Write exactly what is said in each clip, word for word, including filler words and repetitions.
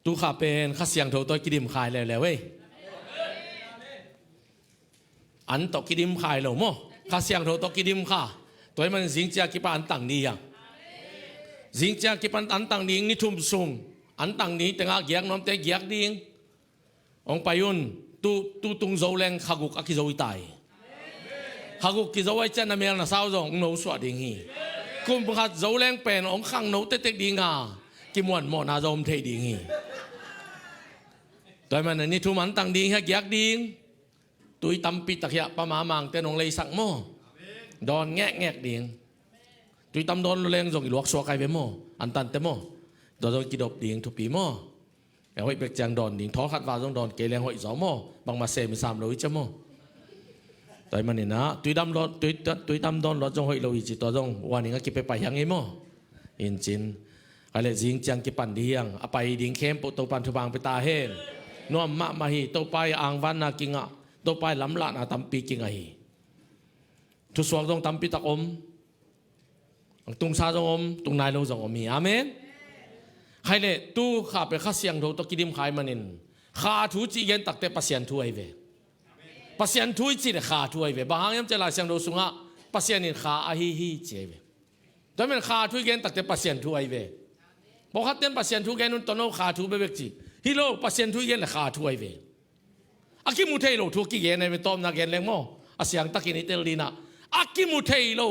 Tu kha pen Kha Siangtho tawh kidim kha hi leuleu ei. An tawh kidim kha hi lo maw? Kha Siangtho tawh kidim kha. Tua ahih manin zing ciang kipan an tang ding hi hang. Zing ciang kipan an tang ding, ni thum sung an tang ding, tengah giak nuamte giak ding. Hong pai un. Tu, tu tung zo leng kha guk a kizo hi ta hi. Kha guk kizo ahih ciang na mel na sau zong hong nosuah ding hi. Kum khat zo leng pen hong khangno tektek ding a, kimuanmawhna zong om thei ding hi. Tua ahih manin ni thum an tang ding hi a, giak ding. Tui tampi tak hi a, Pa Mamangte nong leisak maw? Dawn ngekngek ding. Tui tam dawn lo leng zong i luaksuak ai ve maw? An tante maw? Tua zong kidop ding thupi maw? Eng hoih bek ciang dawn ding, thawl khat val zong dawn kei leng hoih zaw maw? Bangmah sem i sam lo hi cia maw? Tua ahih manin ah, tui dam dawn, tui, tui tam dawn luat zong hoih lo hi ci, tua zong warning a kipia pai hi hang ei maw? Hi in cin. Kha le zing ciang kipan ding hi hang, a pai ding khempeuh Topan thupha hong pia ta hen. Nuam mahmah hi, Topa i angvanna kingah, Topa i lamlahna tampi kingah hi. Thusuak zong tampi tak om. Tungsa zong om, tung nai lo zong om hi. Amen. Kha le tu kha pen Kha Siangtho tawh kidim kha ahih manin, kha thu cih gen takteh Pasian thu ahi ve. Pasian thu i cih leh kha thu ahi ve. Bang hang hiam cih leh Lai Siangtho sungah Pasian in kha ahi hi ci ahi ve. Tua ahih manin kha thu i gen takteh Pasian thu ahi ve. Pawlkhatte in Pasian thu gen un, tua no kha thu bekbek ci. Hi lo, Pasian thu i gen leh kha thu ahi ve. A kimu thei lo thu kigen ahi ve, tawpna gen leng maw? A siangtakin i tel ding ah, a kimu thei lo,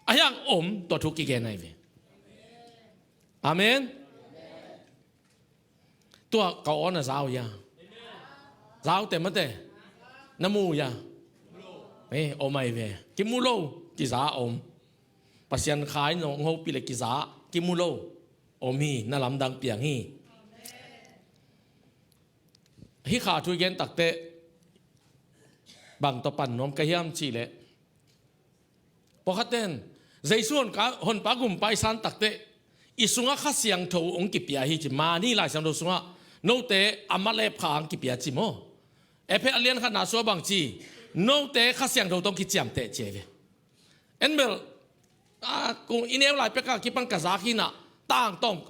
ahi hang om, tua thu kigen ahi ve. Amen. Tua ka aw na zau hia? Zau te mate. Na mu hia? Eh, om ahi ve. Kimu lo, kiza om. Pasian kha in hong hopih leh kiza, kimu lo. Om hi, na lamdang piang hi. Hih kha thu i gen takteh bang tawh pan nuam ka hiam cih leh, pawlkhatte in Jesu Honpa, Honpa Gumpa i san takteh i sungah Kha Siangtho hong kipia hi ci. Mani Lai Siangtho sungah note a malep kha hong kipia ci maw? Efesa a lian khatna sungah bang ci? Note Kha Siangtho tawh hong kiciamteh ci ahi ve. En bel, a, kung i neu lai pek a kipan ka zak hi in ah, tangtawng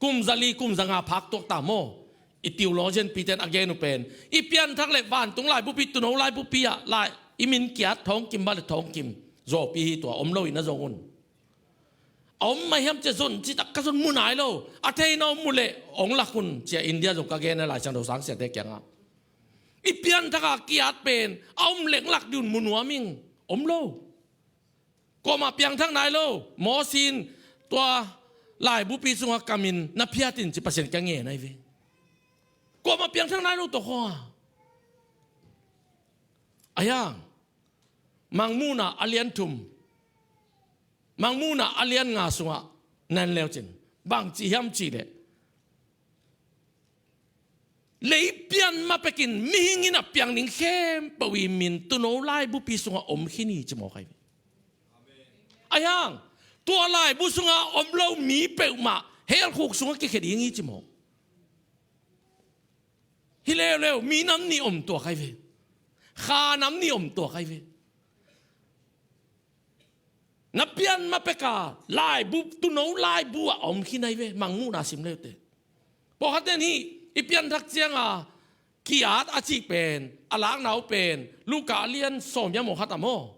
kum zali, kum zanga phak tuak ta maw? I theologian pite in a gen uh pen, i pianthak leh vantung laibupi, tuuno laibupi ah lai, i min kiat thawngkim bang leh thawngkim, zawpi hi, tua om lo in na zong un. A om mah hiam cih leh zon citak ka zon mu nai lo. A thei na om uh leh hong lak un ci a India zong ka gen a, Lai Siangtho sang siate kiangah. I pianthak a kiat pen a om leh hong lak ding un, mu nuam ing. Om lo. Kuamah piangthak nai lo. Moses in tua laibupi sungah kam in na phiat in ci Pasian kiang ngen ahi ve. Kuamah piangthak nai lo tua khawng a. Ahi hang Mangmuhna a lian thum, Mangmuhna a lian nga sungah na en leu cin, bang ci hiam cih leh, lei pian ma pekin mihing in a piang ding khempeuh i min tuuno laibupi sungah om khin hi ci mawk ahi ve. Ahi hang tua laibu sungah om lo mi peuhmah hell khuk sungah kikhia ding hi ci mawk. Hi leuleu, mi nam nih om tuak ahi ve. Kha nam nih om tuak ahi ve. Na pian ma pek a laibu, tuuno laibu ah a om khin ahi ve, Mangmuhna sim leute. Pawlkhatte in hih i pianthak ciang a kiat a cih pen, a lakna uh pen Luka a lian sawm hiam, aw khat a maw?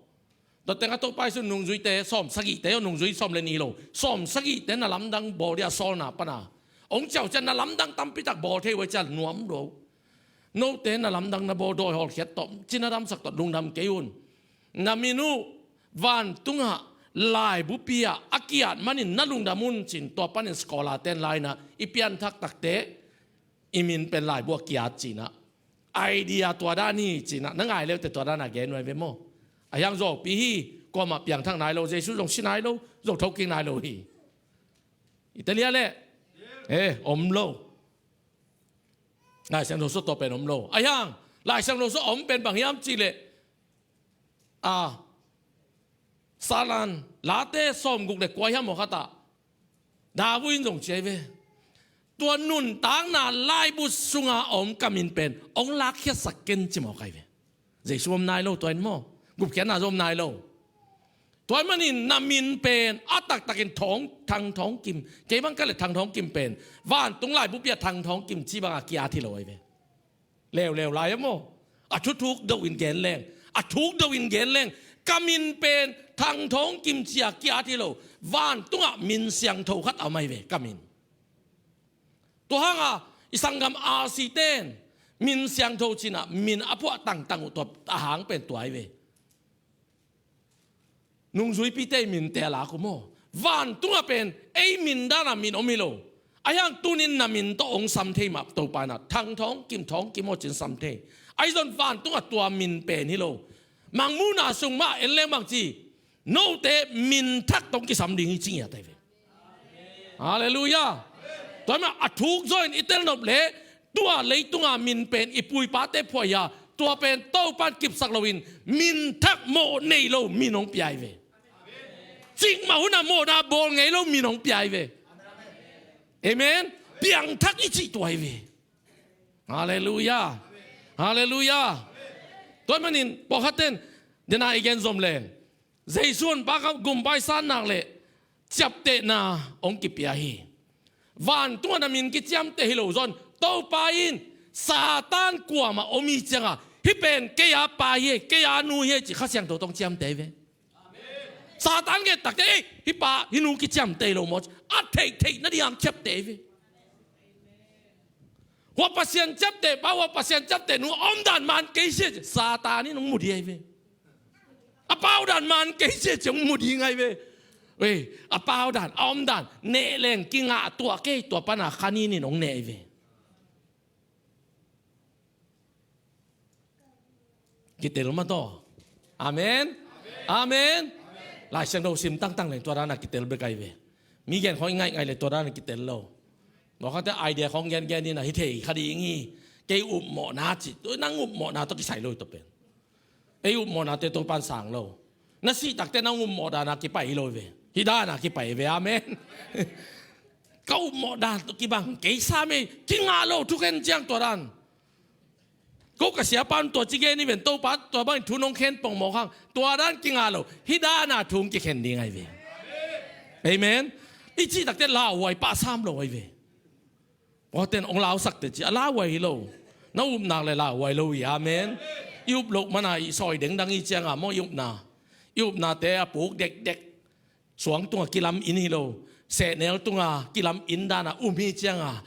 Tua teng a Topa Jesu nungzuite sawm sagihte, aw, nungzui sawm le nih lo, sawm sagihte na lamdang bawl ding a sawlna pan a hong ciah uh ciang, na lamdang tampi tak bawl thei uh ahih ciang nuam lo. Note na lamdang na bawl, dawi hawlkhiat tawh, cina damsak tawh lungdam kei un. Na min uh vantungah laibupi ah a kiat manin na lungdam un ci-in, tua panin scholar-te in la-in ah, i pianthak takteh i min pen laibu ah kiat ci-in ah, idea tua dan hi ci-in ah, na ngai leute tua dan a gen uh ahi ve maw? Ahi hang zawpi hi. Kuamah piangthak nai lo, Jesu zong si nai lo, zo thokik nai lo hi. I tel hia leh? Eh, om lo. Lai Siangtho sungah tua pen om lo. Ahi hang Lai Siangtho sungah a om pen bang hiam cih leh, a, Salan Late sawmguk le kua hiam, aw khat ah David in zong ci ahi ve. Tua nuntakna laibu sunga a om ka min pen hong lakkhiatsak ken ci mawk ahi ve. Jesu om nai lo tua in maw? Gupkhiatna zong om nai lo. Tua ahih manin na min pen a taktakin Thang, Thang Thawng Kim, kei bang ka leh Thang Thawng Kim pen vantung laibupi ah Thang Thawng Kim ci bangah ki-at hi lo ahi ve. Leuleu lai a maw, a thuthuk do in gen leng, a thuk do in gen leng, ka min pen Thang Thawng Kim ci-a ki-at hi lo. Vantungah min siangtho khat a om ahi ve, ka min. Tua hangah i sanggam R C ten min siangtho ci-in ah min a phuah tangtang uh, tua a hang pen tua ahi ve. Nungzuipite i minte a lak uh maw. Vantungah pen ei min dan a min om hi lo. Ahi hang tuni-in na min tawh hong sam thei mah, Topa in ah Thang Thawng Kim, Thawng Kim aw ci-in sam thei. Ahi zongin vantungah tua min pen hi lo. Mangmuhna sung mah en leng bang ci, note min thak tawh kisam ding hi ci ngiat ahi ve. Halleluiah. Tua ahih manin a thuk zaw in i tel nop leh, tua leitunga min pen i pu i pate phuah hi a, tua pen Topa in kipsak loin min thak, mawh nei lo min hong pia hi ve. Cikmah hunah mawhna bawl ngei lo min hong pia hi ve. Amen. Piangthak i cih tua hi ve. Halleluiah. Halleluiah. Tua ahih manin pawlkhatte in, dena i gen zom leng, Jesu honpa gumpa i san nak leh ciaptehna hong kipia hi. Vantungah na min kiciamteh hi lo zongin, Topa in Satan kuamah om hi ciangah, hih pen kei a pa hi, kei a nu hi ci Kha Siangtho tawh hong ciamteh hi ve. Satan gen takteh, ei, hih pa hih nu kiciamteh hi lo maw ci a theihtheih nading hong ciapteh hi ve. Hua Pasian ciapteh pa, hua Pasian ciapteh nu a omdan man kei sia ci Satan in hong mu ding ahi ve. A pa omdan man kei sia ci hong mu ding ahi ve. Ei, a pa omdan, a omdan, neh leng kingah tuah kei, tua pana kha nin in hong neh hi ve. Kitel mah tawh. Amen. Amen. Lai Siangtho sim tangtang leng tua dana kitel bek ahi ve. Mi gen khawng i ngaih ngaih leh tua dana kitel lo. Mawh khate idea khawng gen gen in a hi thei kha ding hi. Kei upmawhna ci, nang upmawhna tawh kisai lo hi tua pen. Ei upmawhnate Topa in sang lo. Na sih takteh nang upmawh dana kipai hi lo hi ve. Hih dana kipai hi ve. Amen. Ka upmawh dan tawh kibang kei sam ei, kingah lo, thukhen ciang tua dan. Ko ka siapa in tua ci gen hi ven, Topa tua bangin thu nong khen pongmawk hang, tua dan kingah lo, hih dana thu hong kikhen ding ahi ve. Amen. I cih takteh lauhuai pah sam lo ahi ve. Pawlkhatte in hong lausak teh ci a lauhuai hi lo. Na up nak leh lauhuai lo hi. Amen. I up loh mana i sawi dengdang hi cianga maw i upna. I upnate a puk dekdek. Suang tungah kilam inn hi lo. Sehnel tungah kilam inn dana um hi cianga,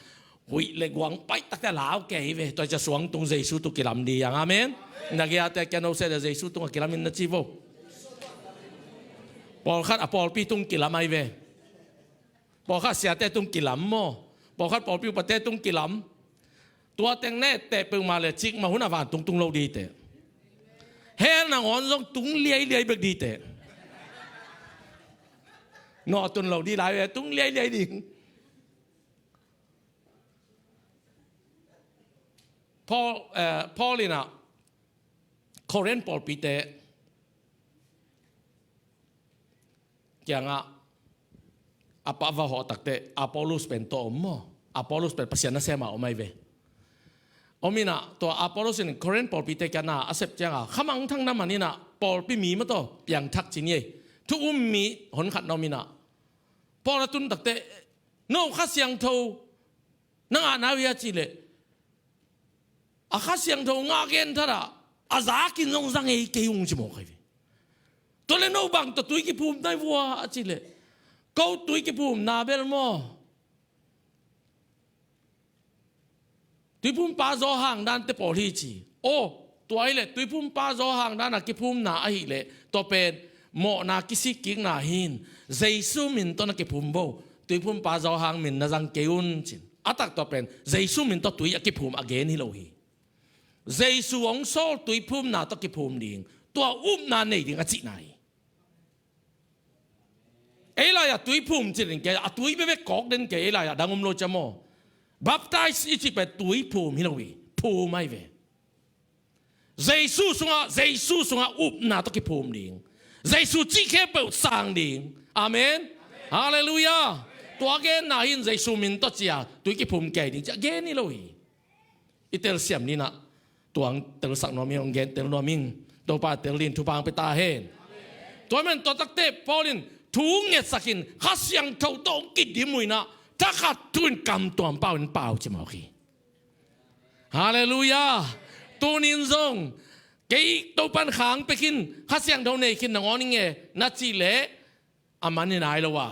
huih le guang pai takteh a lau kei hi ve. Tua ciang suang tung Jesu tungah kilam ding hi hang. Amen. Na gei-ate kiang no seh leh Jesu tungah kilam in na ci vo. Pawlkhat a pawlpi tungah kilam ahi ve. Pawlkhat siate tungah kilam maw. Pawlkhat pawlpi upate tungah kilam. Tua teng na etteh peuhmah leh cikmah hunah vantung tung lo ding hi teh. Hell nangawn zong tung liailiai bek ding hi teh. Nawh tun lo ding lai ve, tung liailiai ding. Paul, eh, Paul in ah Korin pawlpite kiangah a pa va hawh takteh Apollos pen tua om maw? Apollos pen Pasian nasem a om ahi ve. Om in ah tua Apollos in Korin pawlpite kiangah a sep ciangah khamangthang na man in ah pawlpi mi mah tawh piangthak ci ni ei. Thu um mi honkhat na om in ah Paul a tun takteh, no Kha Siangtho na ngahna uh hia cih leh, a Kha Siangtho ngah gen thadah a zakin zong za ngei kei ung ci mawk ahi ve. Tua leh no bang tawh tui kiphum na hi vua a cih leh, ko tui kiphumna bel maw, Tuiphumpa Johan dante pawl hi ci. Aw, tua ahih leh Tuiphumpa Johan dana kiphumna ahih leh tua pen mawhna kisik kikna hi in, Jesu min tawh na kiphum vo. Tuiphumpa Johan min na zang kei un ci-in. A tak tua pen Jesu min tawh tui a kiphum a gen hi lo hi. Jesu hong sawl tuiphumna tawh kiphum ding, tua upna nei ding a cihna hi. Ei lai-ah tuiphum ci den kei, a tui bekbek kawk den kei, ei lai-ah dang om lo cia maw. Baptize i cih pen tuiphum hi lo hi, phum ahi ve. Jesu sungah, Jesu sungah upna tawh kiphum ding. Jesu cih khempeuh sang ding. Amen. Halleluiah. Tua genna hi in Jesu min tawh cia tui kiphum kei ding cia gen hi lo hi. I telsiam ni-in ah tua hong telsak nuam ing, hong gen tel nuam ing. Topa tel dingin thupha hong pia ta hen. Tua man tua takte Paul in thu ngetsakin Kha Siangtho tawh hong kidim uh inah, thakhat thu in kamtuam pau in pau ci mawk hi. Halleluiah. Tunin zong kei Topan khang pekin Kha Siangtho nei khin nangawn ing e na cih leh a man hi nai lo a,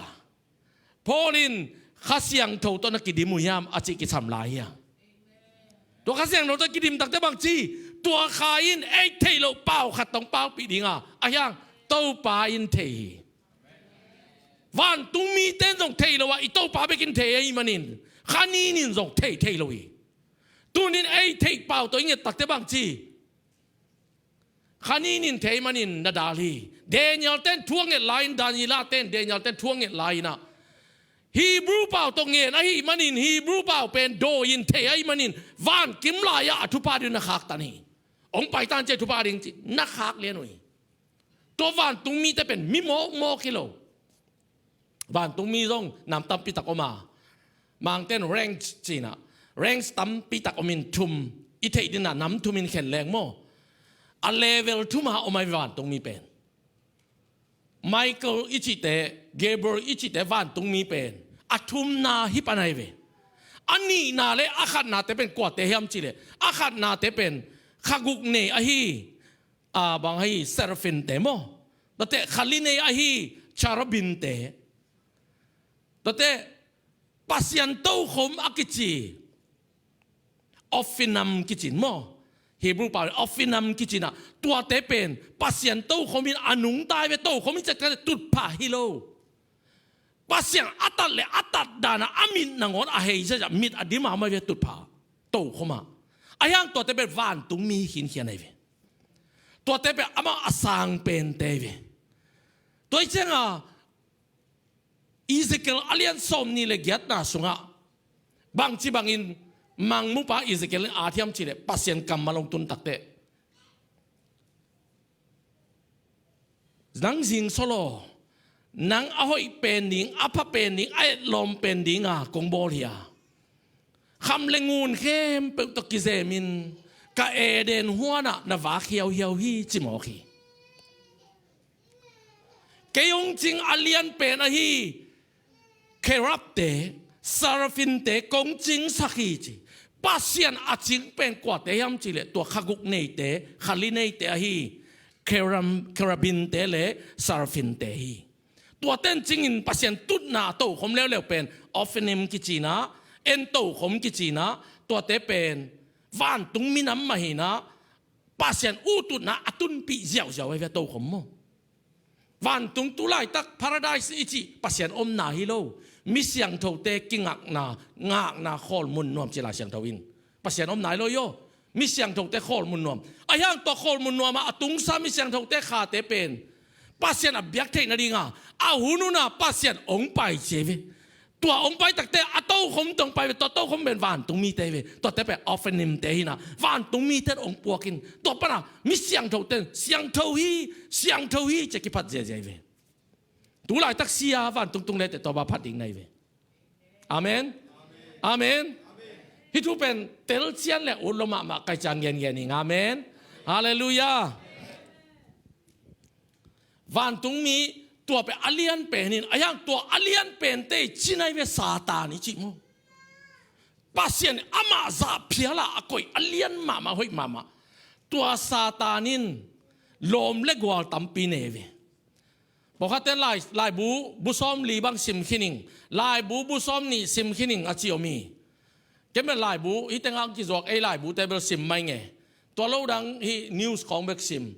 Paul in Kha Siangtho tawh na kidim uh hiam a cih kisam lai hi a. Tua Kha Siangtho tawh kidim takte bang ci, tua Kha in ei theih loh pau khat tawh hong paupih ding a, a hiang Topa in thei hi. Vantungmite in zong thei lo a, i Topa bek in thei ahih manin Kha nin in zong thei thei lo hi. Tunin ei theih pau tawh i nget takte bang ci, Kha nin in thei manin na dal hi. Daniel ten thu a nget lai-in, Daniela ten Daniel ten thu a nget lai-in ah, Hebrew pau tawh ngen ahih manin Hebrew pau pen dawi-in thei ahih manin vankim lai-ah a thupha ding na khaktan hi. Hong paitan ciah thupha ding ci na khak lian uh hi. Tua vantungmite pen mi mawkmawk hi lo. Vantungmi zong nam tampi tak om a, Mangten ranks ci-in ah, ranks tampi tak om in thum, i theih ding ah nam thum in khen leng maw. A level thum a om ahi vantungmi pen. Michael i cihte, Gabriel i cihte vantungmi pen a thumna hi pan ahi ve. A nihna le a khatnate pen kuate hiam cih leh, a khatnate pen kha guk nei ahi, a bang ahi, seraphimte maw. Tuate kha li nei ahi, cherubimte. Tuate Pasian tokhom a kici, Ophinim kici in maw. Hebrew pau Ophinim kici in ah, tuate pen Pasian tokhom in a nungta hi ve, tokhom in ciah tutphah hi lo. Pasian a tat le a tat dan ah a mit nangawn a hei ziahziah, mit a dim a om ahi ve, tutphah, tokhom ah. A hiang tuate pen vantungmi khinkhian ahi ve. Tuate pen amah a sang pente ahi ve. Tua hi ciangin Ezekiel a lian sawmnih le giatna sungah bangci bangin mangmupa Ezekiel in at hiam cih leh Pasian kammal hong tun takte, nang zing sawl aw, nang a hoih pen ding, a pha pen ding, a etlawm pen dinga kong bawl hi a, kham le ngun khempeuh tawh kizemin ka Eden huanah na vak hiauhiau hi, ci mawk hi. Kei hong cing a lian pen ahi cherubte, seraphimte kong cingsak hi, ci. Pasian a cing pen kuate hiam cih leh tua kha guk neite, kha li neite ahi cherub-, cherubimte le seraphimte hi. Tuate in cingin Pasian tutna a tokhom leuleu pen Ophinim kici in ah, en tokhom kici in ah, tuate pen vantung minam mah hi in ah, Pasian uh tutna a tunpih ziauziau ahi ve, tokhom maw. Vantung tu laitak paradise i cih Pasian omna hi lo. Mi siangthote kingakna, ngakna khawl mun nuam ci Lai Siangtho in. Pasian omna hi lo hi aw. Mi siangthote khawl mun nuam. A hiang tua khawl mun nuam ah a tungsa mi siangthote khate pen Pasian a biak theih nadinga a hun hun a Pasian hong pai ci hi ve. Tua hong pai takte a tokhom tawh hong pai ve, tua tokhom pen vantung mite hi ve. Tuate pen Ophinimte hi in ah, vantung mite hong puak in, tua pan a mi siangthote in siangtho hi, siangtho hi ci a kiphat ziahziah hi ve. Tu laitak sia vantung tung lete tua bang phat ding na hi ve. Amen. Amen. Hih thu pen telcian le ut lo mahmah, kai ciang gengen ing. Amen. Halleluiah. Vantungmi tua pen a lian pen in, a hiang tua a lian pente i ci na hi ve, Satan i cih maw. Pasian in amah zahphial a a koih a lian mahmah, hoih mahmah. Tua Satan in lawm le gual tampi nei ve. Pawlkhatte in lai, laibu bu sawmli bang sim khin ing, laibu bu sawmnih sim khin ing a ci om hi. Kei bel laibu, hih tengah hong kizuak ei laibute bel sim mai nge. Tua lo dang hih news khawng bek sim.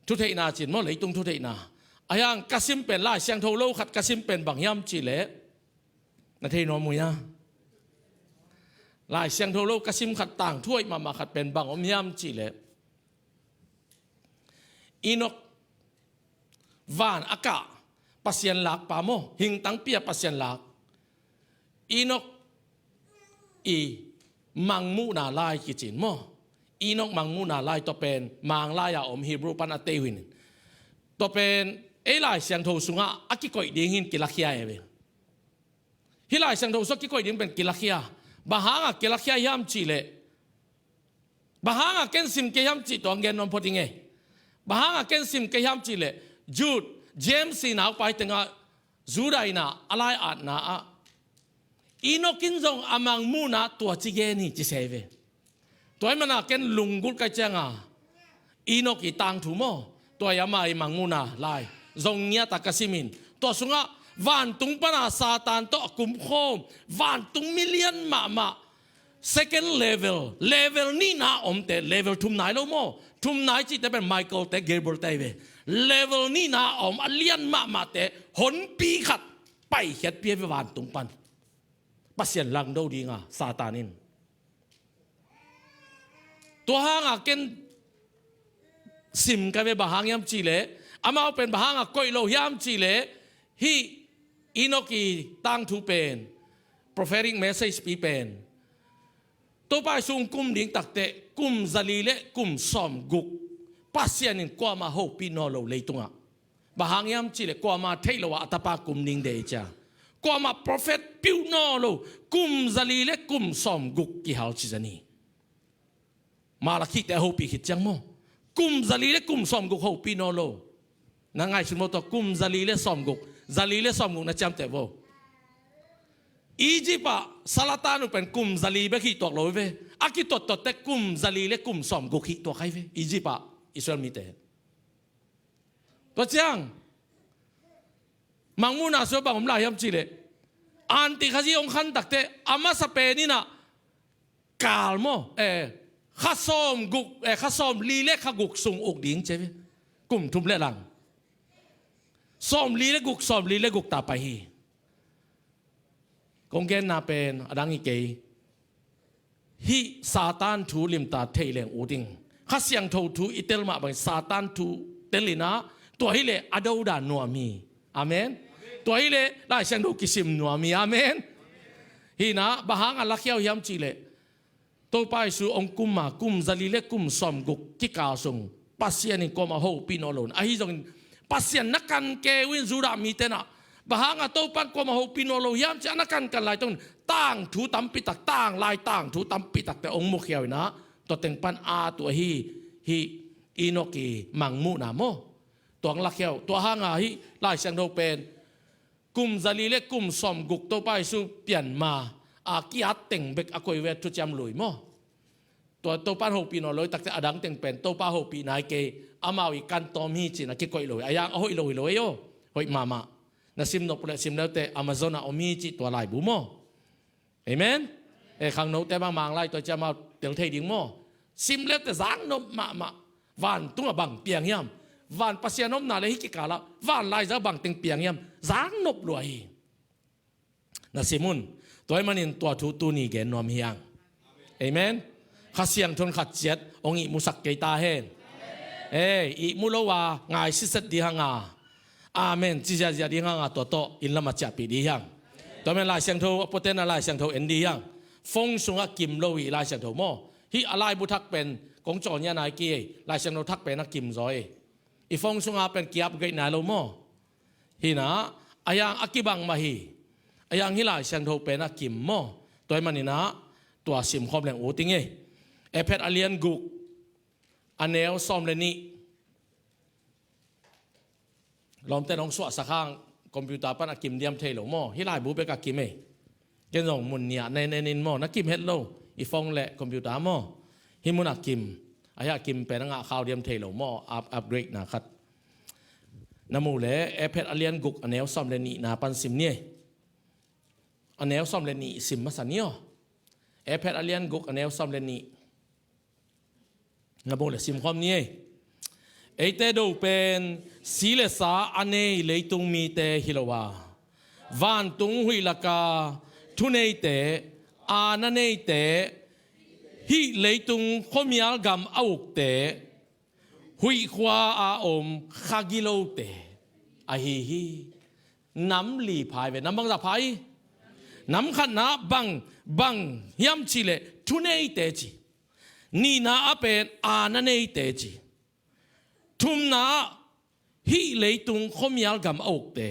Thutheihna cin maw, leitung thutheihna. A hiang ka sim pen, Lai Siangtho lo khat ka sim pen bang hiam cih leh, na thei nuam uh hia? Lai Siangtho lo ka sim khat, tangthu hoih mahmah khat pen bang om hiam cih leh, Enok van a kah Pasian lakpa maw, hingtang pia Pasian lak. Enok i mangmuhna lai kici in maw. Enok mangmuhna lai, tua pen Manglai a om, Hebrew pan a tei uh hi in. Tua pen ei Lai Siangtho sungah a kikoih ding hi in kilakhia hi ve. Hih Lai Siangtho sungah kikoih ding pen kilakhia. Bang hanga kilakhia hiam cih leh, bang hanga ken sim kei hiam cih tua hong gen nuam phot ing e. Bang hanga ken sim kei hiam cih leh, Jude, James i naupai tengah Judah in ah a lai-atna ah Enoch in zong a mangmuhna tua ci gen hi ci se ve. Tua ahih mana ken lunggulh kai cianga Enoch i tangthu maw, tua i ama i mangmuhna lai zong ngiat a ka simin, tua sungah vantung pana Satan tawh a kumkhawm vantung mi lian mahmah, second level, level nihna omte, level thum nai lo maw? Thum nai cihte pen Michael te, Gabriel te hi ve. Level nihna om a lian mahmahte honpi khat paikhiatpih hi ve vantung pan. Pasian langdo dinga Satan in. Tua hanga ken sim ka ve, bang hang hiam cihleh, amau pen bang hanga koih lo hiam cihleh, hih Enoch i tangthu pen, prophetic message pi pen, Topa Jesu kum ding takteh kum zali le kum sawmguk Pasian in kuamah hopih nawn lo leitungah. Bang hang hiam cihleh kuamah theih lo a, a tapa kum ding deih cia. Kuamah prophet piu nawn lo, kum zali le kum sawmguk kihal ci zani. Malakhite a hopih khit ciang maw, kum zali le kum sawmguk hopih nawn lo. Na ngaihsun maw tua kum zali le sawmguk, zali le sawmguk na ciamteh vo. Egypt ah salatan uh pen kum zali bek hih tuak lo ve. A kituattut teh kum zali le kum sawmguk hih tuak hai ve Egypt ah Israel mite. Tua ciang mangmuhna sua bang om lai hiam cihleh, anti khazi hong khan takteh a masa pen in ah kal maw, eh, kha sawmguk, eh, kha sawmli le kha guk sung uk ding ci ve. Kum thum le lang sawmli le guk, sawmli le guk ta pai hi. Kong genna pen a dang hi kei. Hih Satan thu limta thei leng ut ing. Kha Siangtho thu i tel mah bangin Satan thu tel in ah, tua hileh a dodan nuam hi. Amen. Tua hileh Lai Siangtho kisim nuam hi. Amen. Hi in ah bang hang a lakhia uh hiam cihleh, Topa Jesu hong kum a kum zali le kum sawmguk kikal sung Pasian in kuamah hopih nawn lo. Ahi zongin Pasian na kan kei uh in Judah mite in ah, bang hang a Topa in kuamah hopih nawn lo hiam ci a na kankan lai tungin tangthu tampi tak, tanglai tangthu tampi takte hong mukhia uh in ah, tua teng pan a tua hi, hih Enoch i mangmuhna maw, tua hong lakhia uh. Tua hanga hih Lai Siangtho pen kum zali le kum sawmguk Topa Jesu pian ma a ki-at teng bek a koih ve, thuciam lui maw. Tua Topa in hopih nawn lo hi takteh a dang teng pen Topa hopih nai kei, amau i kan tawm hi ci-in a kikoih lo hi. A yang a hoih lo hi lo ei aw. Hoih mahmah. Na sim nop uh leh sim leuteh Amazon ah om hi cih tua laibu maw. Amen. Eh, khangnote bang Manglai tua cia amau tel thei ding maw. Sim leuteh zang nop mahmah. Vantung ah bang piang hiam? Van Pasian omna le hih kikalah van laizang bang teng piang hiam? Zang nop lua hi. Na sim un. Tua ahih manin tua thu tuni gen nuam hi hang. Amen. Kha Siangtho in khat ciat hong ihmusak kei ta hen. Eh, ihmu lo a ngai sitset ding hang a, amen ci ziahziah ding hang a, tua tawh inn lamah ciahpih ding hi hang. Tua ahih manin Lai Siangtho a puaten a Lai Siangtho en ding hi hang. Phone sungah kim lo hi Lai Siangtho maw. Hih a laibu thak pen kong caw ngiat nai kei, Lai Siangtho thak pen a kim zaw hi. I phone sungah pen ki-upgrade nai lo maw. Hi in ah, a yang a kibang mah hi. A yang hih Lai Siangtho pen a kim maw. Tua ahih manin ah, tua simkhawm leng ut ing ei. Efet a lian guk, a neu sawm le nih. Lawmte in hong suahsak hang, computer pan a kim diam thei lo maw. Hih laibu bek a kim ei. Ken zong mun nih ah na en en in maw, na kim het lo. I phone le computer maw. Hih mun a kim. A hih a kim pen a ngah khau diam thei lo maw. Up, upgrade na khat. Na muh leh, Efet a lian guk a neu sawm le nihna pan sim ni ei. A neu sawm le nih sim masa ni aw. Efet a lian guk a neu sawm le nih. Na muh leh simkhawm ni ei. Eite do pen si le sa a nei leitung mite hi lo a, vantung huih laka thuneite, aana neite, hih leitung khuamial gam a ukte, huih khua a om kha gilote ahi hi. Nam li pha hi ve, nam bangzah pha hi? Nam khatna bang, bang hiam cih leh thuneite ci. Nihna ah pen aana neite ci. Thumna ah hih leitung khuamial gam a ukte,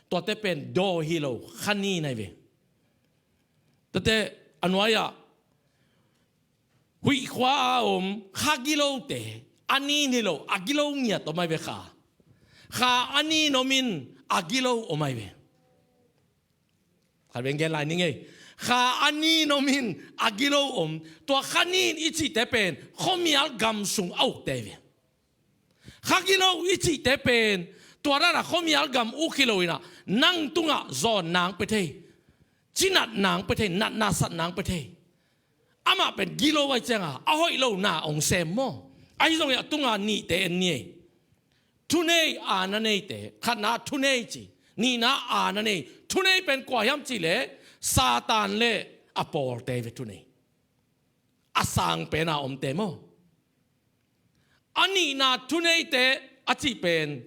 tuate pen daw hi lo, kha nin ahi ve. Tuate a nuai-ah huih khua a om kha gilote, a nin hi lo, a gilo ngiat om ahi ve kha. Kha a nin om in a gilo om ahi ve. Khat veng gen lai ning ei. Kha a nin om in a gilo om. Tua kha nin i cihte pen khuamial gam sung a ukte ahi ve. Kha gilo i cihte pen tua dan a khuamial gam uk hi lo in ah nang tungah zawn nang pia thei, cinat nang pia thei, natna sat nang pia thei. Amah pen gilo ahi cianga a hoih lo na hong sem maw? Ahi zongin a tunga nihte en ni ei. Thunei aana neite, khatna thunei ci, nihna aana nei. Thunei pen kua hiam cihleh Satan le a pawlte ve thunei. A sang pena omte maw? A nihna thuneite a cih pen,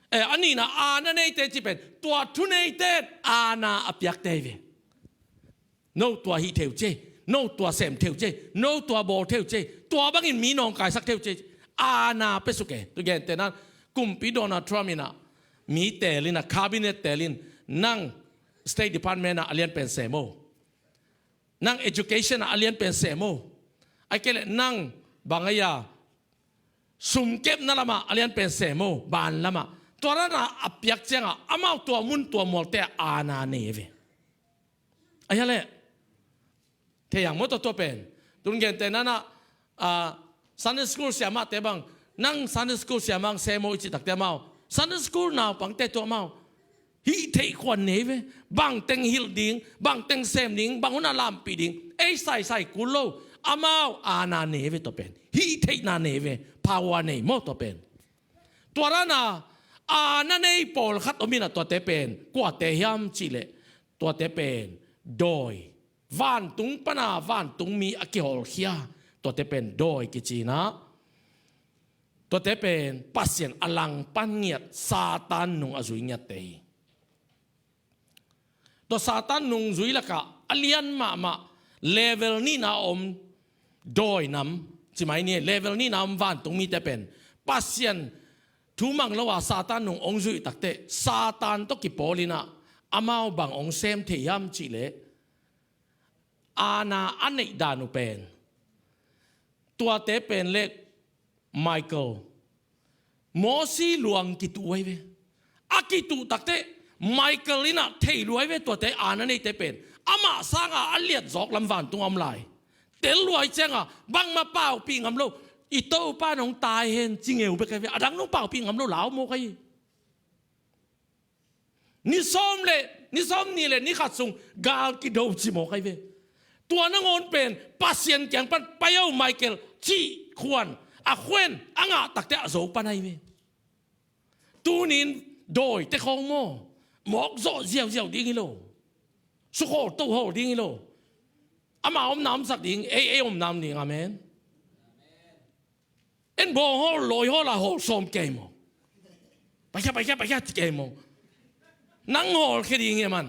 eh, a nihna aana neite cih pen tua thuneite aana a piakte hi ve. No tua hih theu ci ei, no tua sem theu ci ei, no tua bawl theu ci ei, tua bangin mi nawngkaisak theu ci ei. Aana pia suk e. Tu gente nan kumpi Donald Trump in ah mi teel in ah cabinet teel in nang State Department ah a lian pen sem o. Nang education ah a lian pen sem o. Ahih kei leh nang bang a ia sumkepna lamah a lian pen sem o, ban lamah. Tua dana a piak ciangah amau tua mun tua mualte ah aana nei ve. Ahi a leh thei ang maw tua tua pen. Tun gente nanah, ah, Sunday school siamahte bang, nang Sunday school siamah ang sem o i cih takte amau Sunday school naupangte tua amau hih theih khuan nei ve. Bang teng hilh ding, bang teng sem ding, bang hun a lampih ding ei saisai kul lo. Amau aana nei ve tua pen. Hih theihna nei ve. Power nei maw tua pen. Tua dana aana nei pawlkhat om in ah tuate pen kuate hiam cihleh tuate pen dawi, vantung pana vantungmi a kihawlkhia, tuate pen dawi kici in ah tuate pen Pasian a langpan ngiat, Satan nung a zui ngiatte hi. Tua Satan nungzui lakah a lian mahmah level nihna a om dawi nam, ci mai ni, level nihna a om vantung mite pen Pasian thu mang lo a Satan nung hong zuih takteh Satan tawh kipawl in ah amau bang hong sem thei hiam cihleh aana a neih dan uh pen tuate pen le Michael, Mosi luang kituh uh ahi ve. A kituh takteh Michael in ah thei lua ahi ve tuate aana neite pen. Amah sanga a liat zawk lam vantung a om lai. Tel lua ahih cianga bangmah paupih ngam lo. I Topa nong tai hen ci ngeu bek ahi ve. A dang nong paupih ngam lo lau mawk ahi. Ni sawm le, ni sawm nih le ni khat sung gal kido ci mawk ahi ve. Tua nangawn pen Pasian kiang pan pai o Michael cih khuan a khuen a ngah takteh a zo pan ahi ve. Tunin dawite khawng maw, mawk zawh ziauziau ding hi lo. Sukhawl tohawl ding hi lo. Ama omna omsak ding, ei ei omna om ding. Amen. En bawng hawl, lawi hawl a hawl sawm kei maw? Paikhia, paikhia, paikhia ci kei maw? Nang hawl khia ding hi a man.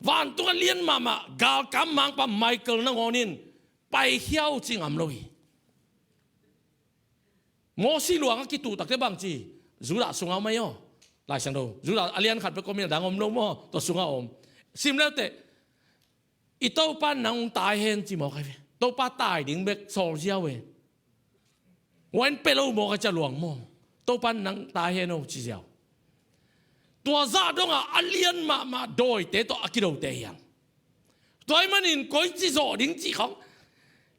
Vantung a lian mahmah galkap mangpa Michael nangawn in paikhia uh ci ngam lo hi. Mosi luang a kituh takteh bang ci? Judah sungah om ahi aw. Lai Siangtho Judah a lian khat bek om in a dang om lo maw? Tua sungah om. Sim leuteh i Topa nang tai hen ci mawk ahi ve. Topa tai ding bek sawl ziau e. Huan pia lo mawk a cia luang maw? Topa nang tai hen o ci ziau. Tua zah dongah a lian mahmah dawite tawh a kidote hiam? Tua ahih manin koici zawh ding cih khawng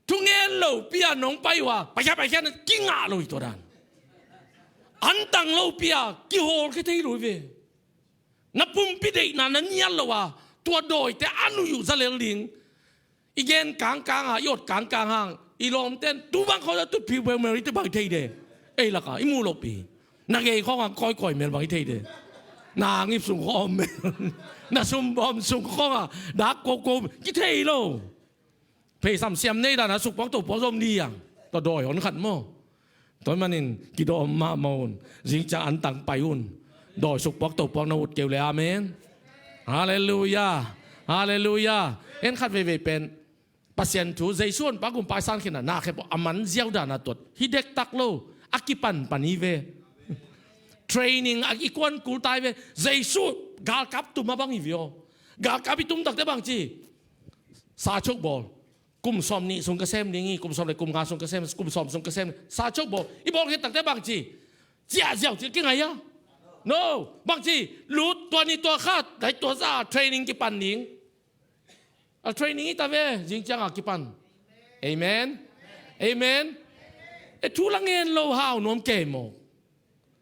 thungen lopi a nong pai uh a paikhia paikhia na kingah lo hi tua dan. Antang lopi a kihawl khia thei lo hi ve. Na pumpi deihna na nial lo a tua dawite a nuih uh za lel ding. I gen kangkang a i ot kangkang hang i lawmten tu bang khawng a tutpih beuh mel i te bang i thei de. Ei laka i muh lopi na gei khawng a kawikawi mel bang i thei de. Na ngip sung khawng a om mel na sumbawm sung khawng a dak koko kithei lo. Pheisam siam nei dan a sukpuak topuak zom di ang. Tua dawi hon khat maw? Tua ahih manin kidawm mahmah un. Zingciang antang pai un. Dawi sukpuak topuak na ut keu le amen. Halleluiah. Halleluiah. En khat veivei pen Pasian thu Jesu honpa gumpa i san khin a na khep a man ziau dan a tuat hi dektak lo. A kipanpan hi ve. Training a i kuan kul tai ve. Jesu galkap tum a bang hi ve aw. Galkap i tum takte bang ci? Sa chok bawl. Kum sawm nih sung ka sem ding hi, kum sawm le kum nga sung ka sem, kum sawm sung ka sem. Sa chok bawl, i bawl khit takte bang ci? Ziahziah ci kingai a. No, bang ci? Lut tua ni tua khat, dai tua za training kipan ding. A training hi ta ve, zing ciang a kipan. Amen. Amen. E thu la ngen lo hau nuam kei maw?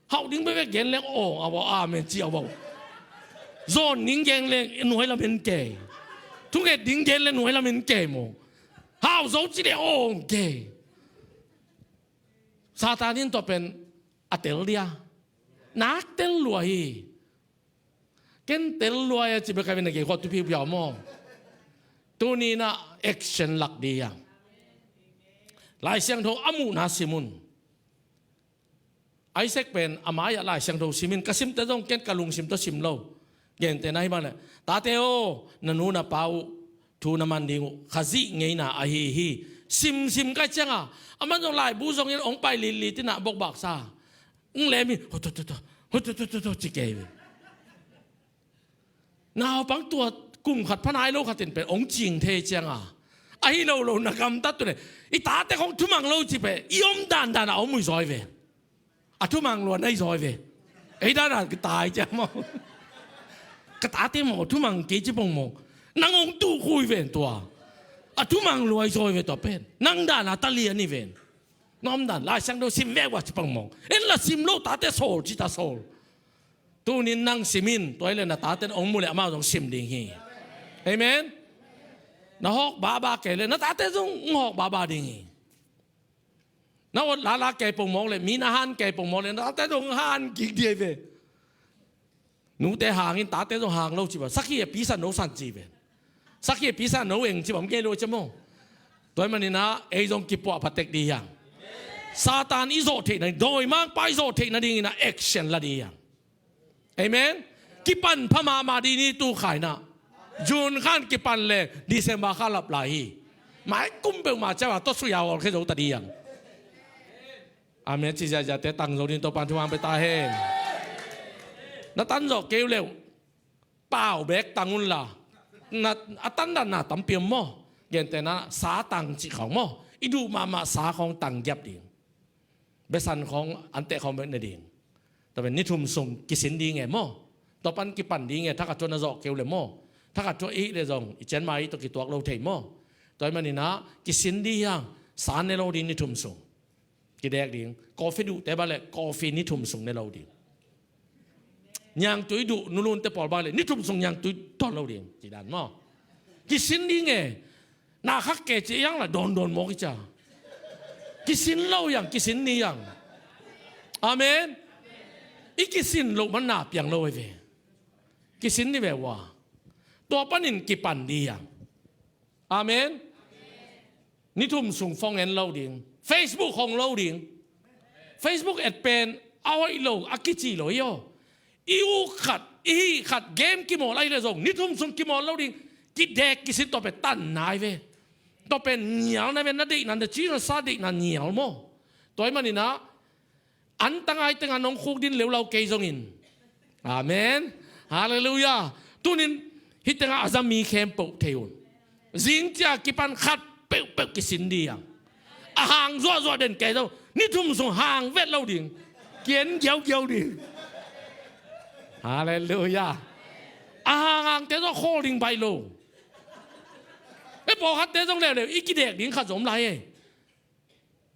Hau ding bebe gen leng aw, a wa amen ci a wa. Zon ding gen leng nuai lamen kei. Thunget ding gen leng nuai lamen kei maw? Hau zo ci de aw kei. Satan in tua pen a tel dia. Nak tel lua hi. Ken tel lua a ci beka ven a gei khuat tu piu piau maw? Tuni na action lak dia. Lai Siangtho a muhna simun. Isaac pen a mai-ah Lai Siangtho simin ka simte zong ken ka lungsim tawh sim lo. Gente na hi bang le, tate aw, na nu na pa uh thu na man ding uh Khazih ngeina ahi hi. Simsim kai cianga a man zong laibu zongin ong pai lilli tina bokbaksa. Ong lem hi, hotototo, hotototo ci kei ve. Naupang tua kum khat phanai lo khatin pen ong cing thei cianga ahi lo lo na gamtat tune. I tate khong thumang lo ci pe i om dandan a om ui zawi ve. A thumang luan ai zawi ve. Ei dandan ka tai ciang maw? Ka tate maw thumang kei ci pong maw? Nang ong tu khui ven tua. A thumang luai zawi ve tua pen nang dan a talian i ven. Nom dan Lai Siangtho sim vek ua ci pang mong. En la sim lo tate sawl ci ta sawl. Tunin nang simin tua ile na taten ong mu le amau zong sim ding hi. Amen. Na hawk baba kei le na tate zong ong hawk baba ding hi. Na ot lala kei pong mong le mi na han kei pong mong le na tate zong han gik diai ve. Nute hangin tate zong hang lo ci ba sakhi a pisa no san ci ve. Sakhi a pisa no eng ci ba om kei lo ci maw? Tua hi maninah ei zong kipuah patek di hiang. Satan i zawh theihna dawimangpa i zawh theihna dingin a action la di hiang. Amen. Kipan pha mahmah di ni tu khaina. June khan kipan le December kha lap lai hi. Mai kum peuhmah ciah a tawsui a awlkhia zo ta di hiang. Amen ci ziaziate tang zo din Topan thuang pe ta hen. Na tan zawh keu leuh pau bek tang unla na a tandan na tampi om maw? Gentena sa tang cih khawng maw? I duh mahmah sa khawng tang giap ding. Besan khawng anteh khawng bek ne ding. Tua pen ni thum sung kisin ding e maw? Tua pan kipan ding e thakhat tua na zawh keu le maw? Thakhat tua i hih le zong i cianma i tua kituak lo thei maw? Tua hi maninah kisin ding hiang sa ne lo ding ni thum sung. Kidek ding. Coffee duhte bale coffee ni thum sung ne lo ding. Niangtui duh nulunte pawl bale ni thum sung niangtui tawn lo ding. Ci dan maw? Kisin ding e. Na khak ke ci iang la dawndawn mawk i ca. Kisin lo iang kisin ni iang. Amen. I kisin loh man na piang lo e ve. Kisin ni ve ua. Tua panin kipan di iang. Amen. Ni thum sung phone en lo ding. Facebook hong lo ding. Facebook et pen a hoih lo a kici lo i aw. I uk khat i hih khat game kimawl ahi le zong ni thum sung kimawl lo ding. Kidek kisin tua pen tan nai ve. Tua pen nial na ve na deihna na ci na sa deihna nial maw? Tua hi maninah an tangai tenga nong khuk din leulau kei zongin. Amen. Halleluiah. Tunin hih tenga a za mi khempeuh thei un. Zing cia kipan khat peuhpeuh kisin di a. A hang zuahzuah den kei zo. Ni thum sung hang vet lo ding. Kian giaugiau ding. Halleluiah. A hang hangte zo khawl ding baih lo. E pawlkhatte zong leuleu i kidek ding khat zom lai e.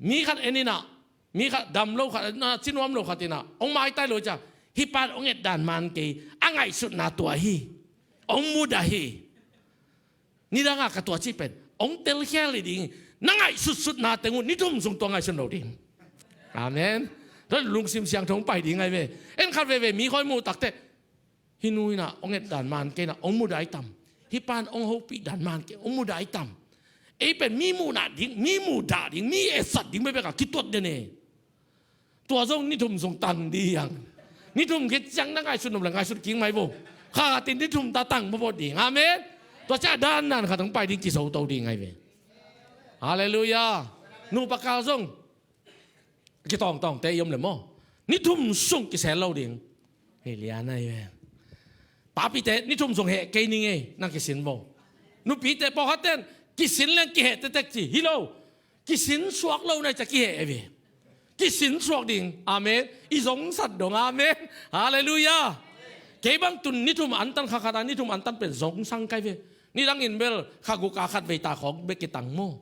Mi khat en inah mi khat dam lo khat na cinuam lo khat inah ong maitai lo cia. Hih pan ong et dan man kei a ngaihsutna tua hi. Ong mudah hi. Nidanga ka tua cih pen ong telkhial hi ding. Na ngaihsutsutna teng uh ni thum sung tua ngaihsun lo ding. Amen. Tua lungsim siangtho ong pai ding ai ve. En khat veve mi khoi muh takte. Hih nu inah ong et dan man kei inah ong mudah i tam. Hih pan ong hopih dan man kei ong mudah i tam. Ei pen mi muhna ding mi mudah ding mi etsat ding bekbek a kituat den e. Tua zong ni thum sung tan di hiang. Ni thum khit ciang na ngaihsut nop le ngaihsut kik mai vo. Khatin ni thum ta tang mawbaw ding. Amen. Tua ciah dandan khat hong pai ding kisoto ding ai ve. Halleluiah. Nupa kal zong kitawngtawngte i om le maw? Ni thum sung kisel lo ding. Hei lian ai ve. Papite ni thum sung heh kei ning ei nang kisin maw? Nupite pawlkhatten Kisin leng kiheh tektek ci hi lo. Kisin suak lo nai cia kiheh e ve. Kisin suak ding. Amen. I zongsat dong. Amen. Halleluiah. Kei bang tun ni thum antan, kha khat a ni thum antan pen zongsang kai ve. Nidangin bel kha guk a khat vei ta khawng bek kitang maw.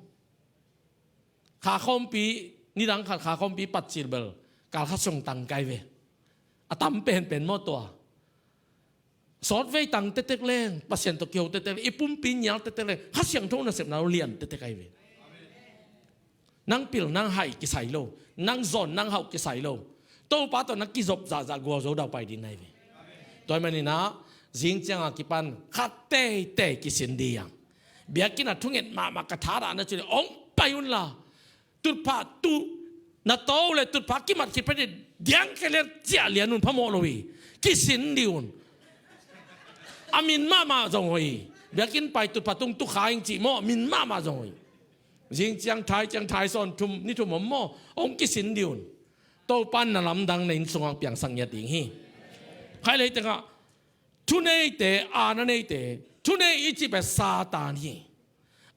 Kha khawmpi, nidang khat kha khawmpi patcil bel kal khat sung tang kai ve. A tam penpen maw tua. Sawt vei tang tektek leng, Pasian tawh kiho tektek leng, i pumpi nial tektek leng, Kha Siangtho nasepna lo lian tektek ahi ve. Nang pil nang hai kisai lo, nang zawn nang hauh kisai lo. Topa tawh nang kizop zahzah gualzo daupai ding nai ve. Tua hi maninah, zing cianga kipan khat teitei kisin ding a. Biakinn a thunget mahmah ka thadah na cih leh, ong pai unla. Tutphah tuh na to le tutphah kimat khit phetin diang khe lian ciah lian un phamawh lo hi. Kisin dih un. A min mahmah zong hoih hi. Biakinn pai tutphah tung tukha ing cih maw, min mahmah zong hoih hi. Zing ciang thai ciang thai sawn thum ni thum om maw, ong kisin dih un. Topan na lamdang na inn sungah piangsak ngiat ding hi. Khai lei tengah thuneite, aana neite, thunei i cih pen Satan hi.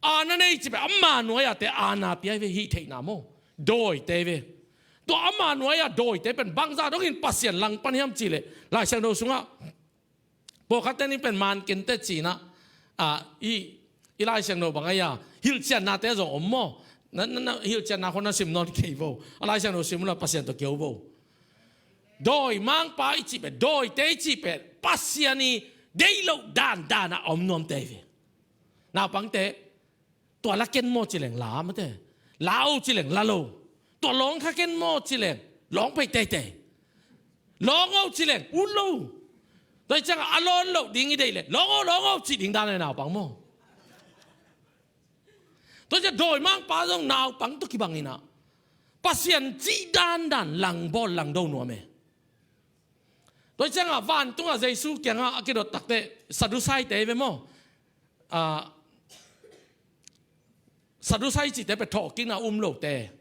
Aana nei cih pen ama nuai-ate aana pia hi ve, hih theihna maw. Dawite ve. Tua ama nuai-a dawite pen bangzah dongin Pasian langpan hiam cih leh Lai Siangtho sungah pawlkhatte nih pen mankinte cinah, a, i, i Lai Siangtho bang a, hilhciannate zong om maw. Na, na, na, hilhcianna khawng na sim nawn kei vo. A Lai Siangtho sim unla Pasian tawh kiho vo. Dawimangpa i cih pen, dawite i cih pen Pasian i deih loh dandan a om nuamte hi ve. Naupangte, tua la ken maw ci leng la mate. La o ci leng la lo. Tua lawng kha ken maw ci leng lawng phei teitei. Lawng o ci leng ut lo. Tua hi ciangah a lawn loh ding i deih leh lawng o, lawng o cih ding dan a naupang maw. Tua hi ciang dawimangpa zong naupang tawh kibang inah Pasian cih dandan langbawl langdo nuam e. Tua hi ciangah vantungah Jesu kiangah a kidot takteh Sadusaite ve maw. A, Sadusai cihte pen thawhkikna um lote.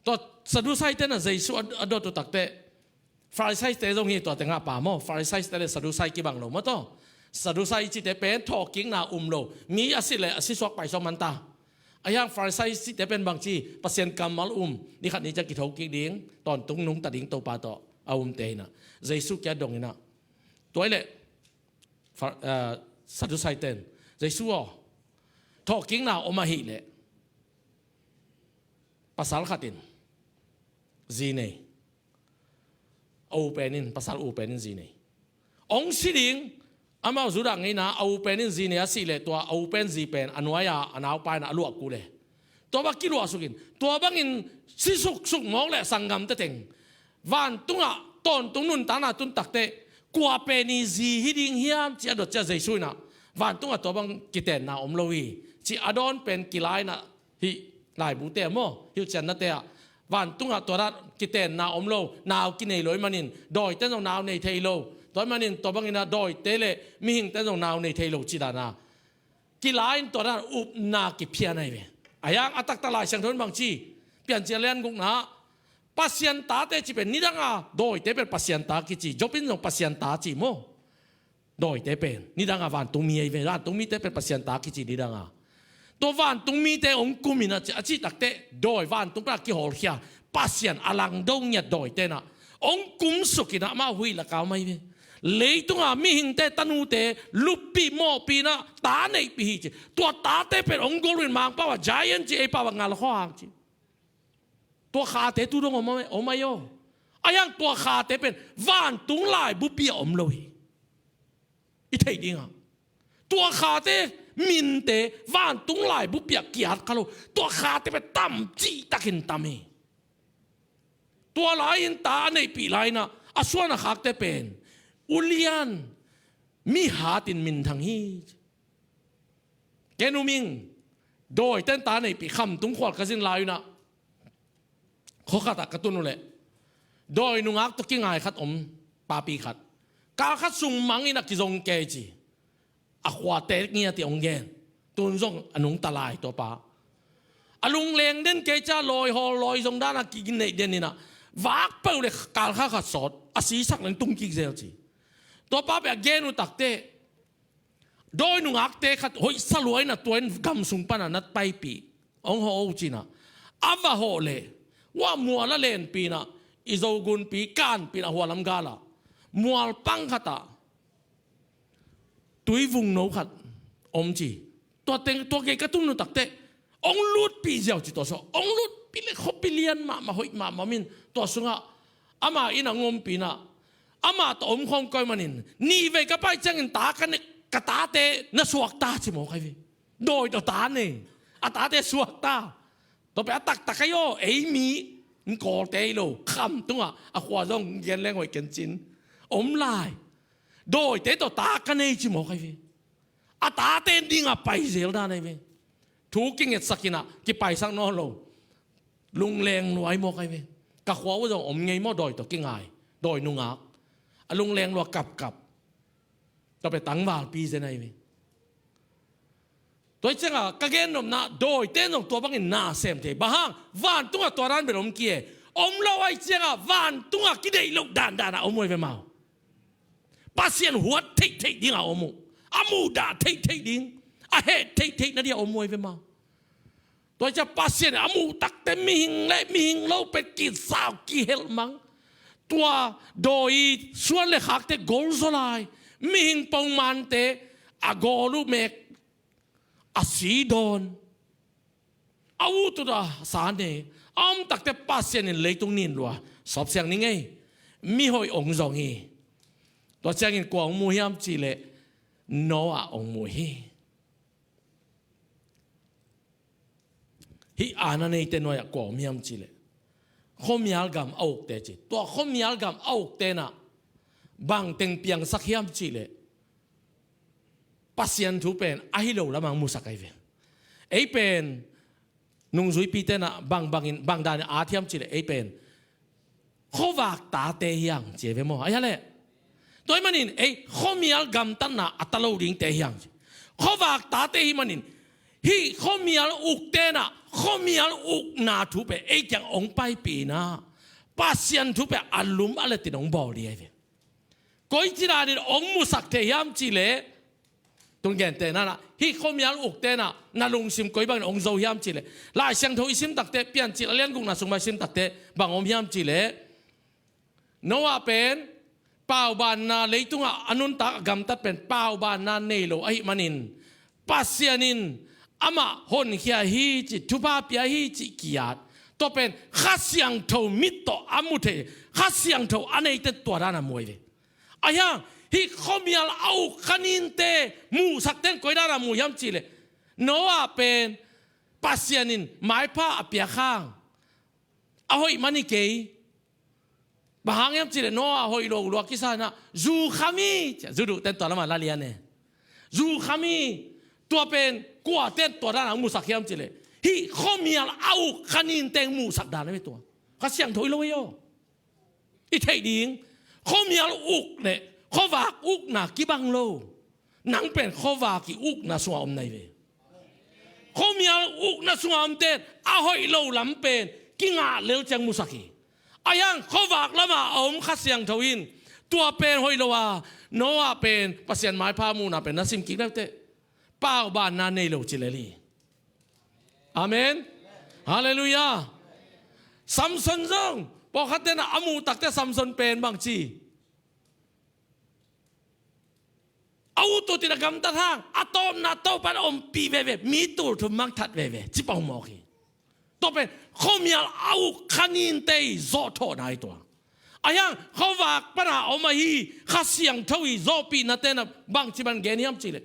Tua Sadusaite na Jesu a, a dot uh takteh Pharisaite zong hi tua tengah pa maw. Pharisaite le Sadusai kibang lo maw tawh. Sadusai cihte pen thawhkikna um lo. Mi a si le a si suak pai suak man ta. A hiang Pharisai cihte pen bangci Pasian kammal um, ni khat ni ciang kitho kik ding, tawntung nungta ding Topa tawh a umte inah. Jesu kia dong inah. Tua ileh Phar-, eh, Sadusai ten, Jesu aw, thawhkikna om ahih leh pasal khat in zi nei. A u pen in, pasal u pen in zi nei. Ong si ding, amau Judah ngeina a u pen in zi nei a sih leh tua a u pen zi pen a nuai-a a naupa in a luah kul e. Tua bang kiluahsuk in, tua bangin si suksuk mawk leh sanggamte teng vantungah tawntung nuntakna tun takteh kua pen i zi hi ding hiam ci a dot ciang Jesu inah vantungah tua bang kitenna om lo hi ci a dawn pen kila inah hih laibute maw, hilhciannate ah vantungah tua dan kitenna om lo, nau kinei lo ahih manin dawite zong nau nei thei lo, tua ahih manin tua bangin ah dawite le mihingte zong nau nei thei lo ci dan a kila in tua dan upna kiphian ahi ve. A hiang a taktak Lai Siangtho in bangci, Piancil lian gukna ah Pasian tate cih pen nidang a dawite pen Pasian ta kici, Job in zong Pasian ta ci maw. Dawite pen nidang a vantungmi ahi ve, vantungmite pen Pasian ta kici nidang a. Tua vantungmite hong kum inah ci, a cih takteh dawi vantung pen a kihawlkhia Pasian a langdo ngiat dawite inah hong kumsuk inah amau huih lak a om ahi ve. Leitunga mihingte tanute luppih mawhpih inah ta neihpih hi ci. Tua tate pen hong gol uh in Mangpau ah giant ci, ei pau ah ngalkhawhang ci. Tua khate tu dong om, om ahi aw. A hiang tua khate pen vantung laibupi ah om lo hi. I theih dingah tua khate minte vantung laibupi ah kiat kha lo. Tua khate pen tam cihtakin tam hi. Tua lai-in ta a neihpih lai-inah a suan a khakte pen ulian mihatin minthang hi. Ken um ing, dawiten ta neihpih Khamtung khual ka zin lai-inah khua khatah ka tun uhleh dawi nungak tawh kingai khat om, papi khat. Kal khat sung mangin a kizong kei ci. A khuate ngiat i hong gen. Tun zong a nungta lai tua pa. A lungleng den kei cia lawi hawl lawi zong dana kineih den inah vak peuh le kal kha khat sawt a sisak leng tung kik zel ci. Tua pa pen a gen uh takteh dawi nungakte khat hoih sa lua in a, tua in gam sung pan a na paipih, hong hawh o ci-in a, a va hawh leh, ua mual a lenpi in a, i Zogunpi kanpi in a, hua lam gal ah mual pang khat ah tui vungno khat om ci. Tua teng, tua gei ka tun nuntak teh hong lutpih ziau ci. Tua sungah hong lutpih leh khuapi lian mahmah, hoih mahmah om in, tua sungah ama inn ah hong ompih in a, amah tawh omkhawm kawikawi manin, nih vei ka pai ciangin ta ka ne, ka tate na suak ta ci mawk ahi ve. Dawi tawh ta nei, a tate suak ta. Tua pen a taktak ahi aw, ei mi, Kawlte hi lo, kham tungah a khua zong gen leng hoih ken cin om lai. Dawite tawh ta ka nei ci mawk ahi ve. A tate ning a pai zel dan ahi ve. Thu kingetsak in a, kipaisak nawn lo. Lungleng lua hi mawk ahi ve. Ka khua uh zong om ngei maw, dawi tawh kingai, dawi nungak. A lungleng lua kapkap. Tua pen tangvalpi zen ahi ve. Tua hi ciangah ka gennopna, dawite zong tua bangin na sem thei. Bang hang, vantungah tua dan bel om kei e. Om lo ahih ciangah vantungah kideih loh dandan a om uh ahi ve mau. Pasian huat theihtheih dingah om uh. A muhdah theihtheih ding, a heh theihtheih nadingah om uh ahi ve mau. Tua hi ciah Pasian in a muh takte mihing le mihing lo pen kisau kihelh mang. Tua dawi suan le khakte golzaw lai, mihing pongmante a gawl uh mek, a si dawn, a ut ut a sa ne, a om takte Pasian in leitung nin lua sawpsiang ni ngei, mihoih hong zong hi. Tua ciangin kua hong mu hiam cihleh Noah hong mu hi. Hih aana neite nuai-ah kua om hiam cihleh khuamial gam a ukte ci. Tua khuamial gam a ukte in ah bang teng piangsak hiam cihleh Pasian thu pen a hi lo lamah musak ahi ve. Ei pen nungzuipite in ah bang bangin, bang danin at hiam cihleh ei pen khuavak tate hi hang ci ve maw? Ahi a leh. Tua ahih manin ei khuamial gamtatna a ta lo dingte hi hang ci. Khuavak tate hi manin hih khuamial ukte in ah khuamial ukna thu pen ei kiang hong paipih in ah Pasian thu pen a lum a letin hong bawl ding ahi ve. Koici danin hong musak thei hiam cihleh tun gente in ah, hih khuamial ukte in ah na lungsim koi bangin hong zo hiam cihleh Lai Siangtho i sim takte, Piancil a lian gukna sung mah i sim takte bang om hiam cihleh Noah pen paubanna, leitungah a nuntak a gamtat pen paubanna nei lo ahih manin Pasian in amah honkhia hi cih, thupha pia hi cih ki-at. Tua pen Kha Siangtho mit tawh a mu thei, Kha Siangtho a neite tua dan a mu ahi ve. Ahi hang hih khuamial a uk kha ninte muhsakte in koi dan a mu hiam cihleh Noah pen Pasian in maipha a piak hang a hoih man hi kei. Bang hang hiam cihleh Noah hoih lo lua kisa in ah zu kham hi ci-a, zu duhte in tua lamah la lian e. Zu kham hi. Tua pen kuate in tua dan a hong musak hiam cihleh hih khuamial a uk kha ninte hong musak dan ahi ve tua. Kha Siangtho hi lo hi aw. I theih ding, khuamial uk le khuavak ukna kibang lo. Nang pen khuavak i ukna sungah om na hi ve. Khuamial ukna sungah omte in a hoih lo lam pen kingah lel ciang musak hi. Ahi hang khuavak lamah a om Kha Siangtho in tua pen hoih lo a, Noah pen Pasian maipha muhna pen na sim kik le uh teh paubanna nei lo ci lel hi. Amen. Halleluiah. Samson zong pawlkhatte in ah a muh takte Samson pen bang ci, a ut ut in a gamtat hang a tawpna Topa in a ompih veve, mi tul thum mang that veve ci pah mawk hi. Tua pen khuamial a uk kha ninte i zawhthawhna hi tua. Ahi hang khuavak pan a om ahi Kha Siangtho i zawhpihnate in ah bangci bang gen hiam cihleh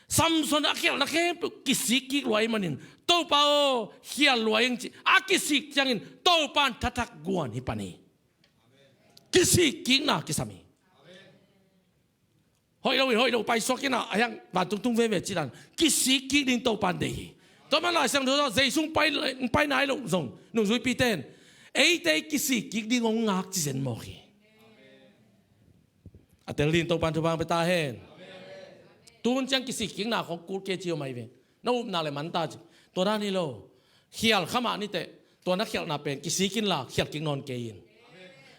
Samson a khialhna khempeuh kisik kik lua ahih manin Topa aw, khial lua ing ci a kisik ciangin Topa in thathak guan hi pan hi. Kisik kikna kisam hi. Hoih lo in hoih lo paisuak in ah, ahi hang vantung tung veve cih dan kisik kik ding Topa in deih hi. Tua man Lai Siangtho ah Jesu hong pai, hong pai nai loh zong nungzuipite in eite kisik kik ding hong ngak ci zen mawk hi. A tel ding Topa in thupha hong pia ta hen. Tun ciang kisik kikna khong kul kei ci om ahi ve. Na upna le man ta ci. Tua dan hi lo. Khial kha mah ni teh, tua na khialhna pen kisik inla khial kik nawn kei in.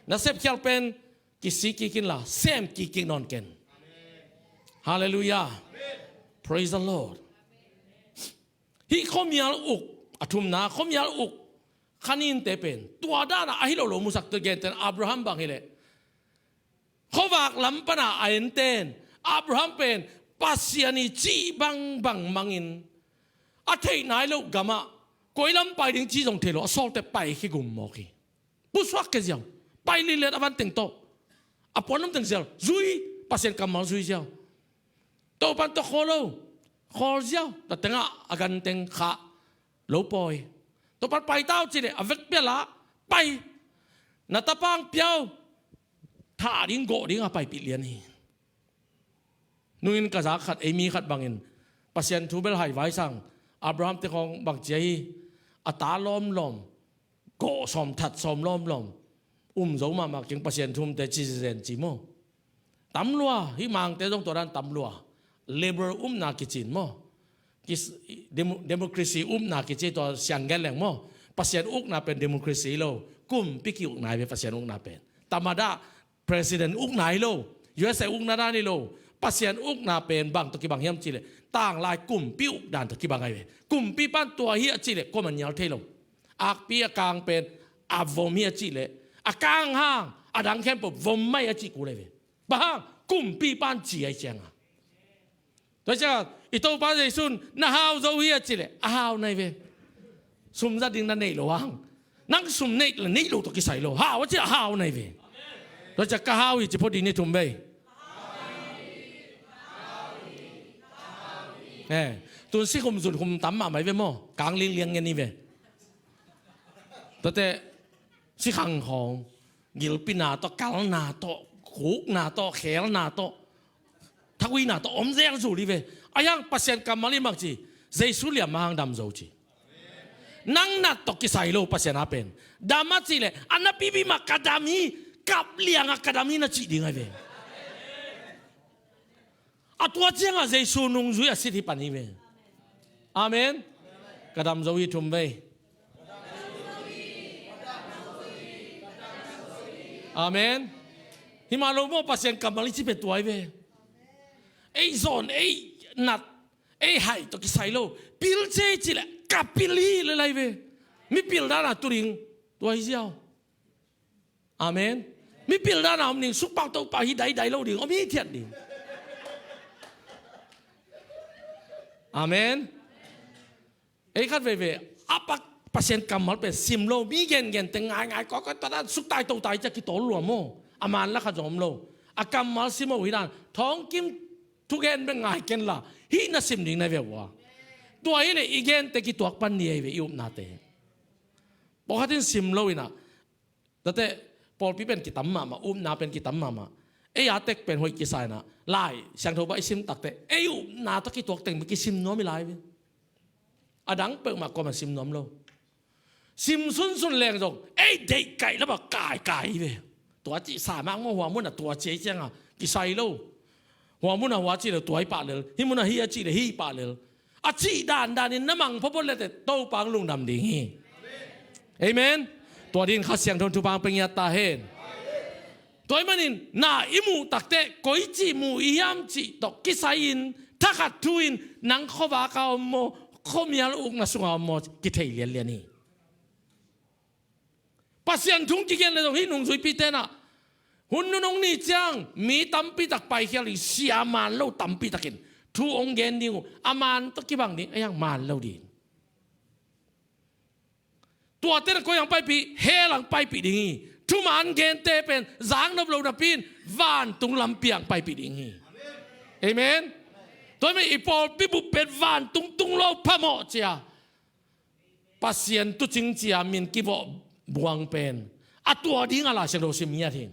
Na sep khial pen kisik kik inla sem kik kik nawn ken. Halleluiah. Praise the Lord. Hih khuamial uk, a thumna khuamial uk khaninte pen tua danah ahi lo lo musak, tua genten Abraham bang hileh khuavak lam pana a enten Abraham pen Pasian i cih bangbang mangin a theih nai loh gamah koi lam pai ding cih zong thei lo, a sawlte pai khigum mawk hi. Pusuak khe ziau, pai lilet a van teng tawh, a puan om teng ziau zui, Pasian kammal zui ziau. Topan tawh khawl lo, khawl ziau, ta tengah a gan teng khah lo pawi. Topan pai tau cileh a vek pialah pai, na tapang piau, thah ding gawh ding a paipih lian hi. Nungin ka zak khat, ei mi khat bangin Pasian thu bel hai vai sang, Abraham te khawng bang cia hi, a ta lawmlawm, gawh sawm that sawm lawmlawm, um zo mahmah keng Pasian thu umte ci zen ci maw. Tam lua, hih mangte zong tua dan tam lua. Liberal upna kicin maw. Kis-, demo-, democracy upna kici tua siang gen leng maw. Pasian ukna pen democracy lo. Kumpi kiukna hi ve Pasian ukna pen. Tamada president ukna hi lo. U S A ukna dan hi lo. Pasian ukna pen bang tawh kibang hiam cileh, tanglai kumpi ukdan tawh kibang ahi ve. Kumpi pan tua hi a cileh kuaman nial thei lo. Akpi a kang pen a vom hi a cileh, a kang hang a dang khempeuh vom mai a cih kul ahi ve. Bang hang? Kumpi pan ci ahi cianga. Tua ciang i Topa Jesu in na hau zo hi a cileh a hau nai ve. Sum za ding na neih lo hang, nang sum neih le neih lo tawh kisai lo, hau a cileh a hau nai ve. Tua ciang ka hau hi ci phot ding ni thum vei. Eh, tun si khum zun khum tam mahmah hi ve maw, kang lingliang ngen hi ve. Tuate sikhang khawng gilpina tawh, kalna tawh, khukna tawh, khelna tawh, thakuina tawh om zel zul hi ve. A hiang Pasian kammal i mak ci, Jesu liam a hang dam zo ci. Nang nat tawh kisai lo Pasian a pen. Dam a cileh a napipi mah ka dam hi, kap liangah ka dam hi na cih ding ahi ve. A tua ciangah Jesu nungzui a sit hi pan hi ve. Amen. Ka dam zo hi thum vei. Amen. Himah lo maw, Pasian kammal i ci pen tua hi ve. Ei zawn, ei nat, ei hai tawh kisai lo. Pil cia i cileh ka pil hi le lai ve. Mi pil dana tu ding tua hi ziau. Amen. Mi pil dana om ding, sukpak tokpak hi daidai lo ding, om hithiat ding. Amen. Ei khat veve a pak Pasian kammal pen sim lo, mi gengen te ngaingai kawikawi tua dan suktai totai cia kitol lua maw. A man la khat zong om lo. A kammal sim lo hi dan thawngkim thugen bek ngai ken la, hih na sim ding na ve ua. Tua hileh i gente kituak pan ni ahi ve, i upnate. Pawlkhatin sim lo inah, tate, pawlpi pen kitam mahmah, upna pen kitam mahmah. Ei a tek pen hoih kisa inah, Lai Siangtho bang i sim takte ei upna tawh kituak teng bek kisim nuam i lai ve. A dang peuhmah kuaman sim nuam lo. Sim sunsun leng zong ei deih kaih lamah kaikai hi ve. Tua cih sa mah maw, hua munah tua ci ahi cianga kisai lo. Hua munah hua cih le tua hi pah lel, hih munah hih a cih le hih pah lel. A cih dandanin na mang phawphaw lete Topa hong lungdam ding hi. Amen. Tua dingin Kha Siangtho in thupha hong pia ngiat ta hen. Tua ahih manin na i muh takte koici muh i hiam cih tawh kisai-in thakhat thu-in nang khuavak a om maw, khuamial ukna sunga om maw, kithei lianlian hi. Pasian thu hong kigen le zong hih nungzuipite inah hun nunung ni ciang mi tampi tak paikhial ding, sia man lo tampi takin thu hong gen ding uh, a man tawh kibang ding, a hiang man lo ding. Tuate na koi ang paipih, hell ang paipih ding hi. Thuman gente pen zaknop lo napi-in vantung lampi ang paipih ding hi. Amen. Tua ahih manin i pawlpi bup pen vantung tung lo phamawh cia, Pasian tuucing cia min kivawh buang pen a tua dingah Lai Siangtho sim ngiat hi.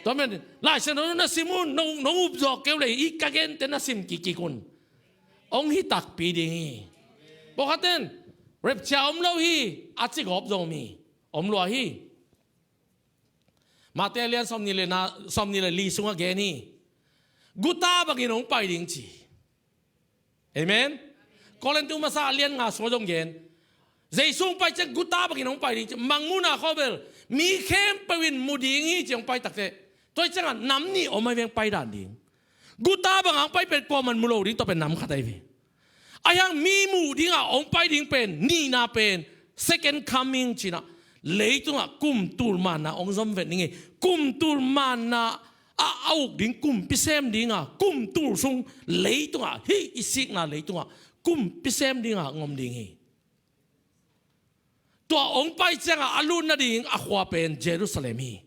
Tua ahih manin Lai Siangtho na sim un, nong, nong upzawh kei uh le, hih ka gente na sim kikkik un. Hong hi takpi ding hi. Pawlkhatte in rapture om lo hi a ci gawp zong om hi. Om lua hi. Matthai a lian sawmnih le na, sawmnih le li sungah gen hi. Guta bangin hong pai ding ci. Amen. Korintu masa a lian nga sungah zong gen. Jesu hong pai ciang guta bangin hong pai ding ci. Mangmuhna khawng bel mi khempeuh in mu ding hi ci hong pai takte. Tua hi ciangah nam nih om ahi veng pai dan ding. Guta bangah hong pai pen kuaman mu lo ding, tua pen nam khat ahi ve. Ahi hang mi muh dingah hong pai ding pen nihna pen second coming ci-in ah, leitungah kum tul manna hong zom vet ning hi. Kum tul manna a, a uk ding, kumpi sem dingah, kum tul sung leitungah, hih i sikna leitungah kumpi sem dingah hong om ding hi. Tua hong pai ciangah a lut nading a khua pen Jerusalem hi.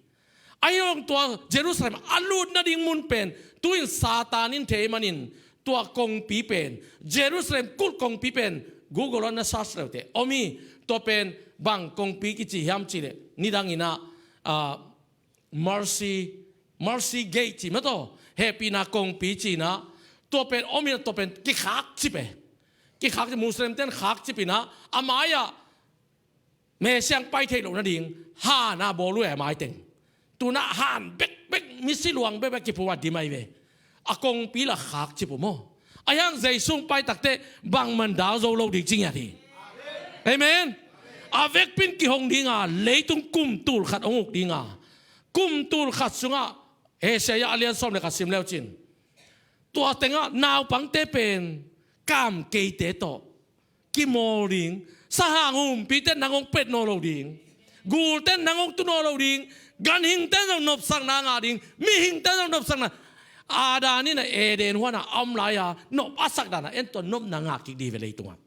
Ahi hang tua Jerusalem a lut nading mun pen tu-in Satan in thei manin tua kongpi pen, Jerusalem kulh kongpi pen Google ah na search le uh teh om hi. Tua pen bang kongpi kici hiam cih leh, nidang in ah, ah, Mercy, Mercy Gate ci mah tawh, hehpihna kongpi ci-in ah, tua pen om in ah, tua pen kikhak cip e. Kikhak cip, Muslim ten khak cip in ah, a mai-ah Messiah pai theih loh nading han a bawl uh e, a mai teng. Tu-in ah han bekbek, misi luang bekbek kiphum a dim ahi ve. A kongpi lah khak cip uh maw. Ahi hang Jesu hong pai takteh bangmah dal zo lo ding ci ngiat hi. Amen. A vekpi in kihong dingah leitung kum tul khat hong uk dingah, kum tul khat sungah, Isaiah a lian sawm le khat sim le uh cin, tua tengah naupangte pen kamkeite tawh kimawl ding, sahang humpite nang hong pet nawn lo ding, gulte nang hong tu nawn lo ding, ganhingte zong nopsakna ngah ding, mihingte zong nopsakna. Adam in ah Eden huan ah a om lai-a nop a sak dan ah en, tua nopna ngah kik ding hi ve leitungah.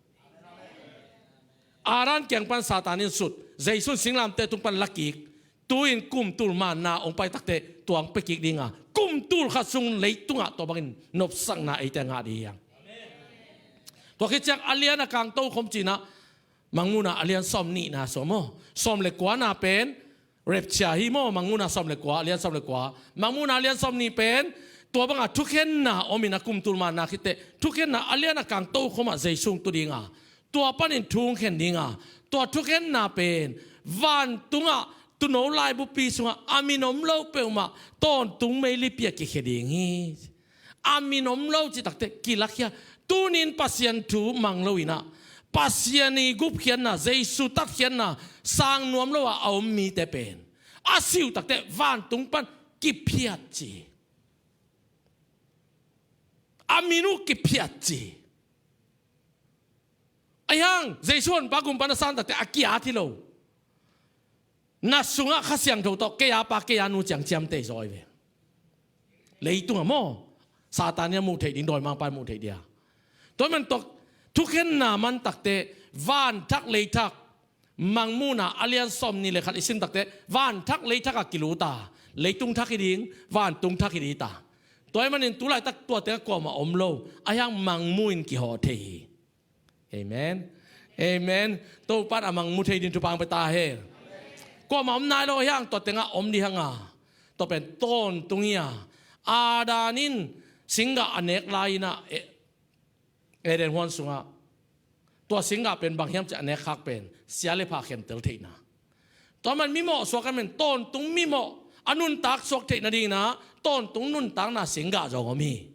Adam kiang pan Satan in sut, Jesu in singlamteh tung pan la kik, tu-in kum tul manna hong pai takteh tua hong pia kik dingah, kum tul khat sung leitungah tua bangin nopsakna eite ngah ding hi hang. Tua khit ciang a lian a kang tokhom ci-in ah, Mangmuhna a lian sawm nihna sung maw, sawm le kuana pen rapture hi maw, Mangmuhna sawm le kua, a lian sawm le kua. Mangmuhna a lian sawm nih pen tua bangah thukhenna om in ah, kum tul manna khit teh thukhenna a lian a kang tokhom ah Jesu hong tu dingah, tua panin thu hong khen dingah, tua thukhenna pen vantungah tuuno laibupi sungah a min om lo peuhmah tawntung meilipi ah kikhia ding hi. A min om lo cih takteh kilakhia. Tuni-in Pasian thu mang lo in ah, Pasian ii gupkhiatna, Jesu tatkhiatna sang nuam lo-a a om mite pen a si uh takteh vantung pan kiphiat ci. A min uh kiphiat ci. Ahi hang Jesu Honpa gum pan a san takteh a ki-at hi lo. Na sungah Kha Siangtho tawh kei a pa kei a nu ciang ciamteh zaw hi ve. Leitungah maw, Satan in a muh theih ding, dawimangpa in muh theih ding a. Tua man tawh thukhenna man takteh, vanthak leithak, Mangmuhna a lian sawm nih le khat i sim takteh, vanthak leithak ah kilut a, leitung thak hi ding, vantung thak hi ding hi ta. Tua ahih manin tu laitak tua tengah kuamah om lo, ahi hang Mangmuh in kihawh thei hi. Amen. Amen. Topa in a Mangmuh thei ding thupha hong pia ta hen. Kuamah om nai lo, ahi hang tua tengah om ding hi hang a, tua pen tawntung hi a. Adam in singgah a nek lai-in ah, E-, Eden huan sungah tua singgah pen bang hiam cih a nek khak pen sia le pha khemtel theihna. Tua man mimawh suak a, men tawntung mimawh a nuntak suak theih nadingin ah tawntung nuntakna singgah zong om hi.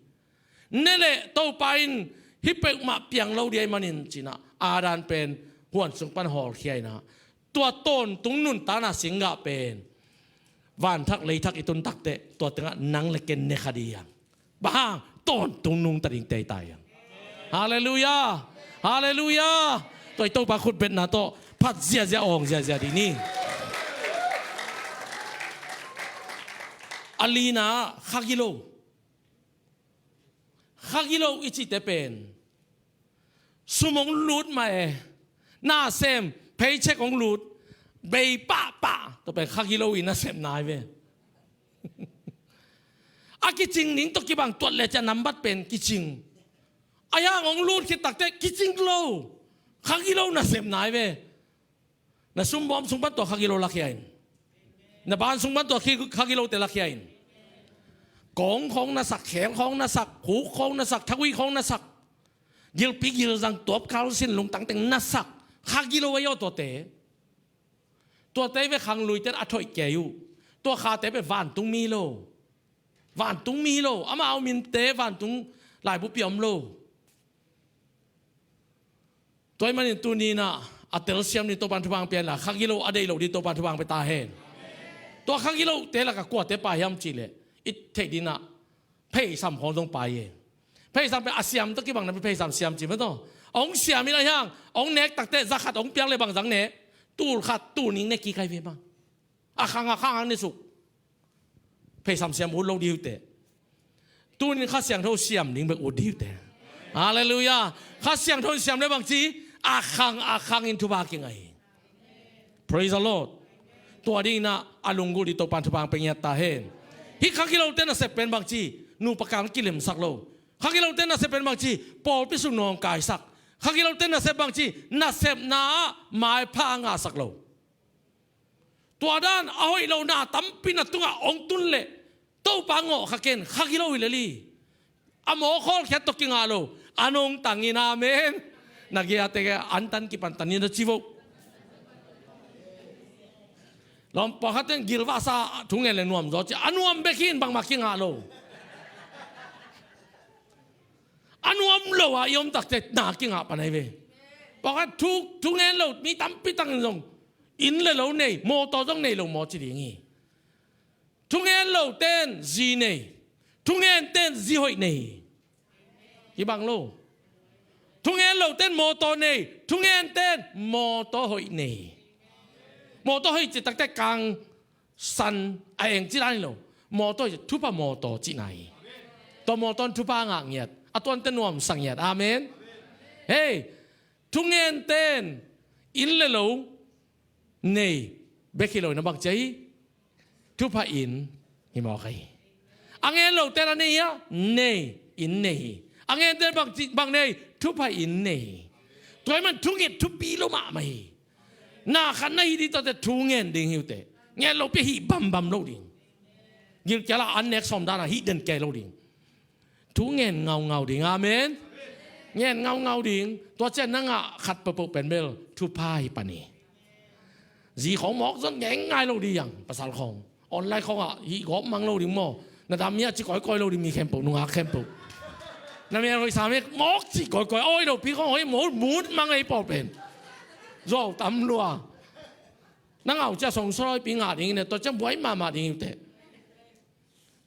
Ne leh Topa in hih peuhmah piang lo ding ahih manin ci-in ah Adam pen huan sung pan hawlkhia in ah, tua tawntung nuntakna singgah pen vanthak leithak i tun takteh tua tengah nang le ken ne kha ding hi hang. Bang hang? Tawntung nungta dingte hi ta hi hang. Halleluiah. Halleluiah. Tua i Topa khutbetna tawh phat ziazia, awng ziazia ding ni. A lina, khagilo. Khagilo i cihte pen sum hong lut mah e, nasem, paycheck hong lut, bei pahpah, tua pen khagilo i nasepna hi ve. A kicing ning tawh kibang tuat le ciah nambat pen kicing. Ahi hang hong lut khit takteh kicing lo. Khagilo nasepna hi ve. Na sumbawm sung pan tua khagilo lakhia in. Na ban sung pan tua khi-, khagilote lakhia in. Kawng khawng na sak, khel khawng na sak, khuk khawng na sak, thagui khawng na sak, gilpi gilzang, tuapkhal, sin, lungtang teng na sak. Khagilo ahi aw tuate. Tuate hi ve khangluite in a thoih kei uh. Tua khate pen vantung mi hi lo. Vantung mi hi lo. Amau minte vantung laibupi om lo. Tua ahih manin tuni-in ah a telsiam ding Topa'n thupha hong pia in la, khagilo a deih loh ding Topa'n thupha hong pia ta hen. Tua khagilote lakah kuate pha hiam cih leh, i theih dingin ah Pheisam khawng zong pai e. Pheisam pen a siam tawh kibang na pen pheisam siam ci mah tawh. Hong siam in a hiang, hong nek takteh za khat hong piak le bang zang ne. Tul khat, tul ning ne kik hi ve mah. A khang a khang ang ne suk. Pheisam siam ut lo ding uh teh. Tunin Kha Siangtho siam ding bek ut ding uh teh. Halleluiah. Kha Siangtho in siam le bang ci, a khang a khang in thupha kingai. Praise the Lord. Tua dingin ah a lunggulh ding Topa'n thupha hong pia ngiat ta hen. Hih kha gilote nasep pen bang ci, nupa kang kilemsak lo. Kha gilote nasep pen bang ci, pawlpi sung nawngkaisak. Kha gilote nasep bang ci, nasepna ah maipha a ngahsak lo. Tua dan a hoih lo na tampi na tungah hong tun leh Topa ngawh kha ken, kha gilo hi lel hi. A mawk hawlkhiat tawh kingah lo. A nungtang in amen. Na giate ke antan kipantan in a ci vo. Lawm pawlkhat ten gilvahsa thu ngen le nuam zaw ci. A nuam bek hi in bangmah kingah lo. A nuam lo ah i om takteh na kingah pan ahi ve. Pawlkhat thu, thu ngen lo mi tampi tangin zong inn le lo nei, mawtaw zong nei lo maw ci ding hi. Thu ngen lo ten zi nei. Thu ngen ten zi hoih nei. Hi bang lo. Thu ngen lo ten mawtaw nei. Thu ngen ten mawtaw hoih nei. Mawtaw hoih ci takteh kang san a eng ci dan hi lo. Mawtaw hoih ci thupha mawtaw cihna hi. Tua mawtaw in thupha ngah ngiat. A tuan ten nuamsa ngiat. Amen. Hei, thu ngen ten inn le lo nei bek hi lo in a bang ci hi. Thupha inn hi mawk hi. A ngen lo ten a nei hi a, nei, inn nei hi. A ngen ten bang ci, bang nei, thupha inn nei hi. Tua ahih man thunget thupi lo mahmah hi. Na khat na hih ding tawh teh thu ngen ding hi uh teh. Ngen lo pi hih bambam lo ding. Gilkial ah an nek sawm dan ah hih den kei lo ding. Thu ngen ngaungau ding. Amen. Ngen ngaungau ding. Tua ciang na ngah khat peuhpeuh pen bel thupha hi pan hi. Zi khawng mawk zong ngen ngai lo ding hi hang, pasal khawng. Online khawng ah hih gawp mang lo ding maw. Na dam hi a ci kawikawi lo ding mi khempeuh, nungak khempeuh. Na mel hoih sa mek mawk ci kawikawi, awi lo pi khawng hoih mawk mut mang ei pawl pen. Zuau tam lua. Na ngah uh ciang song sawlawi pi ngah ding hi ne, tua ciang buai mahmah ding hi uh teh.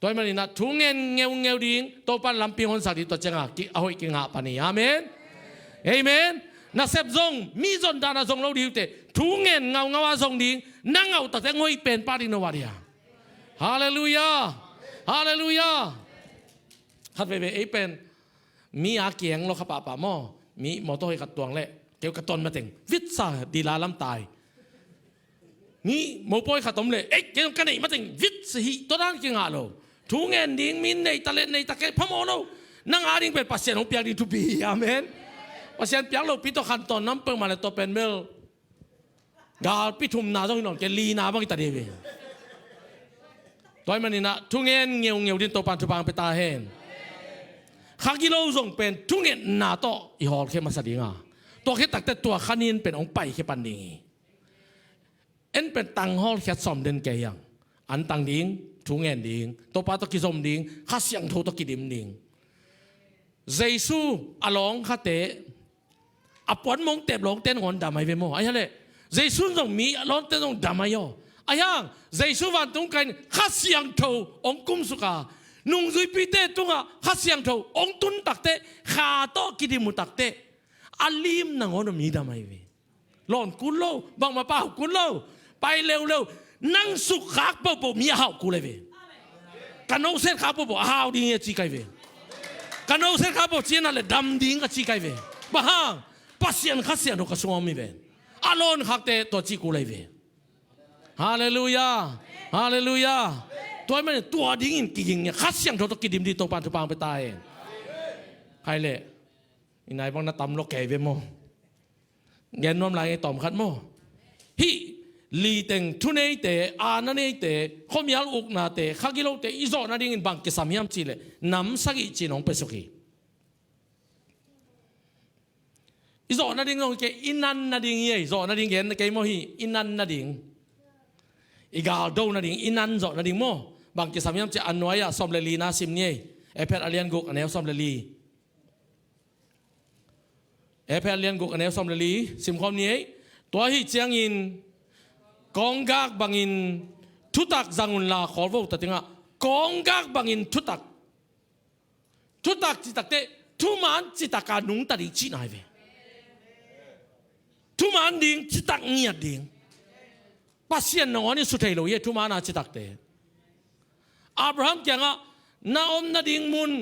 Tua ahih manin ah thu ngen ngeungeu ding, Topa'n lampi hong honsak ding, tua ciangah ki, a hoih kingah pan hi. Amen. Amen. Nasep zong mi zon dan a zong lo ding uh teh. Thu ngen ngaungau a zong ding, na ngah uh takteh hong hoih pen pah ding na uh a dia. Halleluiah. Halleluiah. Khat veve ei pen mi a kieng lo kha pahpah maw. Mi mawtaw hoih khat tuang leh keu ka ton mateng vitsa dila lam tai. Mi mopawi khat om leh, ei, kei zong ka neih mateng vit sa hi, tua dan kingah lo. Thu ngen ding, mi nei ta leh nei ta kei phamawh lo. Nang a ding pen Pasian hong piak ding thupi hi. Amen. Pasian piak lopi tawh khantawn nam peuhmah leh tua pen bel galpi thumna zong hi nawn kei, lina bang hi ta ding hi ve. Tua ahih manin ah thu ngen ngeungeu ding Topa'n thupha hong pia ta hen. Kha gilo zong pen thungetna tawh i hawlkhia masa ding a, tua khit takteh tua kha nin pen hong paikhia pan ding hi. En pen tang hawlkhiat sawm den kei hi hang. An tang ding, thu ngen ding, Topa tawh kizom ding, Kha Siangtho tawh kidim ding. Jesu a lawng khate, a puan mong tep lawngte nangawn dam ahi ve maw. Ahi a leh Jesu in zong mi a lawngte zong dam ahi aw. Ahi hang Jesu vantung kai in Kha Siangtho hong kumsuk a, nungzuipite tungah Kha Siangtho hong tun takteh, Kha tawh kidim uh takteh, a lim nangawn a mi dam ahi ve. Lawn kul lo, bangmah pau kul lo, pai leuleu. Nang suk khak pohpoh mi a hau kul ahi ve. Ka no set khak pohpoh a hau ding hi a ci kai ve. Ka no set khak pohpoh ci na leh dam ding a ci kai ve. Bang hang, Pasian Kha Siangtho ka sungah om hi ve. A lawn khakte tua ci kul ahi ve. Halleluiah. Halleluiah. Tua ahih manin tua dingin kiging ngiat, Kha Siangtho tawh kidim ding Topa'n thupha hong pia ta hen. Khai leh i nai bang na tam lo kei ve maw. Gen nuam lai ngei tawm khat maw. Hih li teng thuneite, aana neite, khuamial uknate, kha gilote i zawh nadingin bang kisam hiam cih leh nam sagih ci-in hong piasuk hi. I zawh nading zong hi kei, i nan nading hi ei, zawh nading gen kei maw hi, i nan nading. I galdo nading, i nan zawh nading maw. Bang kisam hiam cih a nuai-ah sawm le lina sim ni ei. Efesa a lian guk a neu sawm le li. Efesa a lian guk a neu sawm le li, simkhawm ni ei. Tua ahih ciangin kawnggak bangin thutak zang unla, khawl vo ta tengah, kawnggak bangin thutak Thutak citak teh, thuman citak a nungta ding cihna hi ve. Thuman ding, citak ngiat ding. Pasian nangawn in su thei lo hi, thuman a citak te. Abraham kiangah, na om nading mun,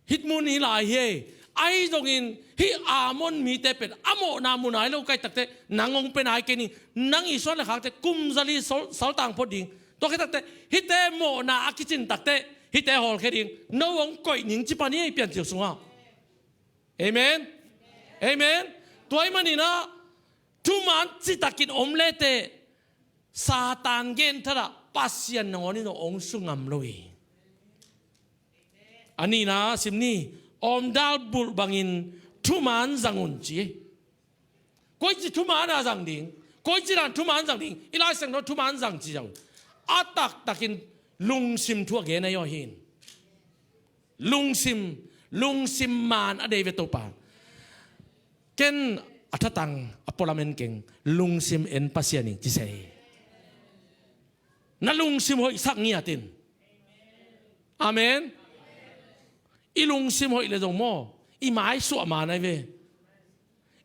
hih mun hi lai hi. Ahi zongin hih Ammon mite pen a mawhna mun a hi lo ka hih tak teh, nang hong pia nai kei ning, nang i suan le khak teh kum zali sal, saltang phot ding. Tua khit tak teh, hihte mawhna a kicin tak teh, hihte hawlkhia ding, no hong koih ning ci pan hi, Piancil sungah. Amen. Amen. Tua ahih manin ah, thuman citakin om le teh, Satan genthat ah Pasian nangawn in hong su ngam lo hi. A nihna sim ni, omdal bulh bangin thuman zang un ci. Koici thuman a zang ding, koici dan thuman zang ding, i Lai Siangtho thuman zang ci zang. A taktakin lungsim thu a gen ahi hi. Lungsim, lungsim man a deih ve Topa. Ken a thatang a pualam en keng, lungsim en Pasian ing ci se hi. Na lungsim hoihsak ngiat in. Amen. I lungsim hoih le zong maw, i maisuah man ahi ve.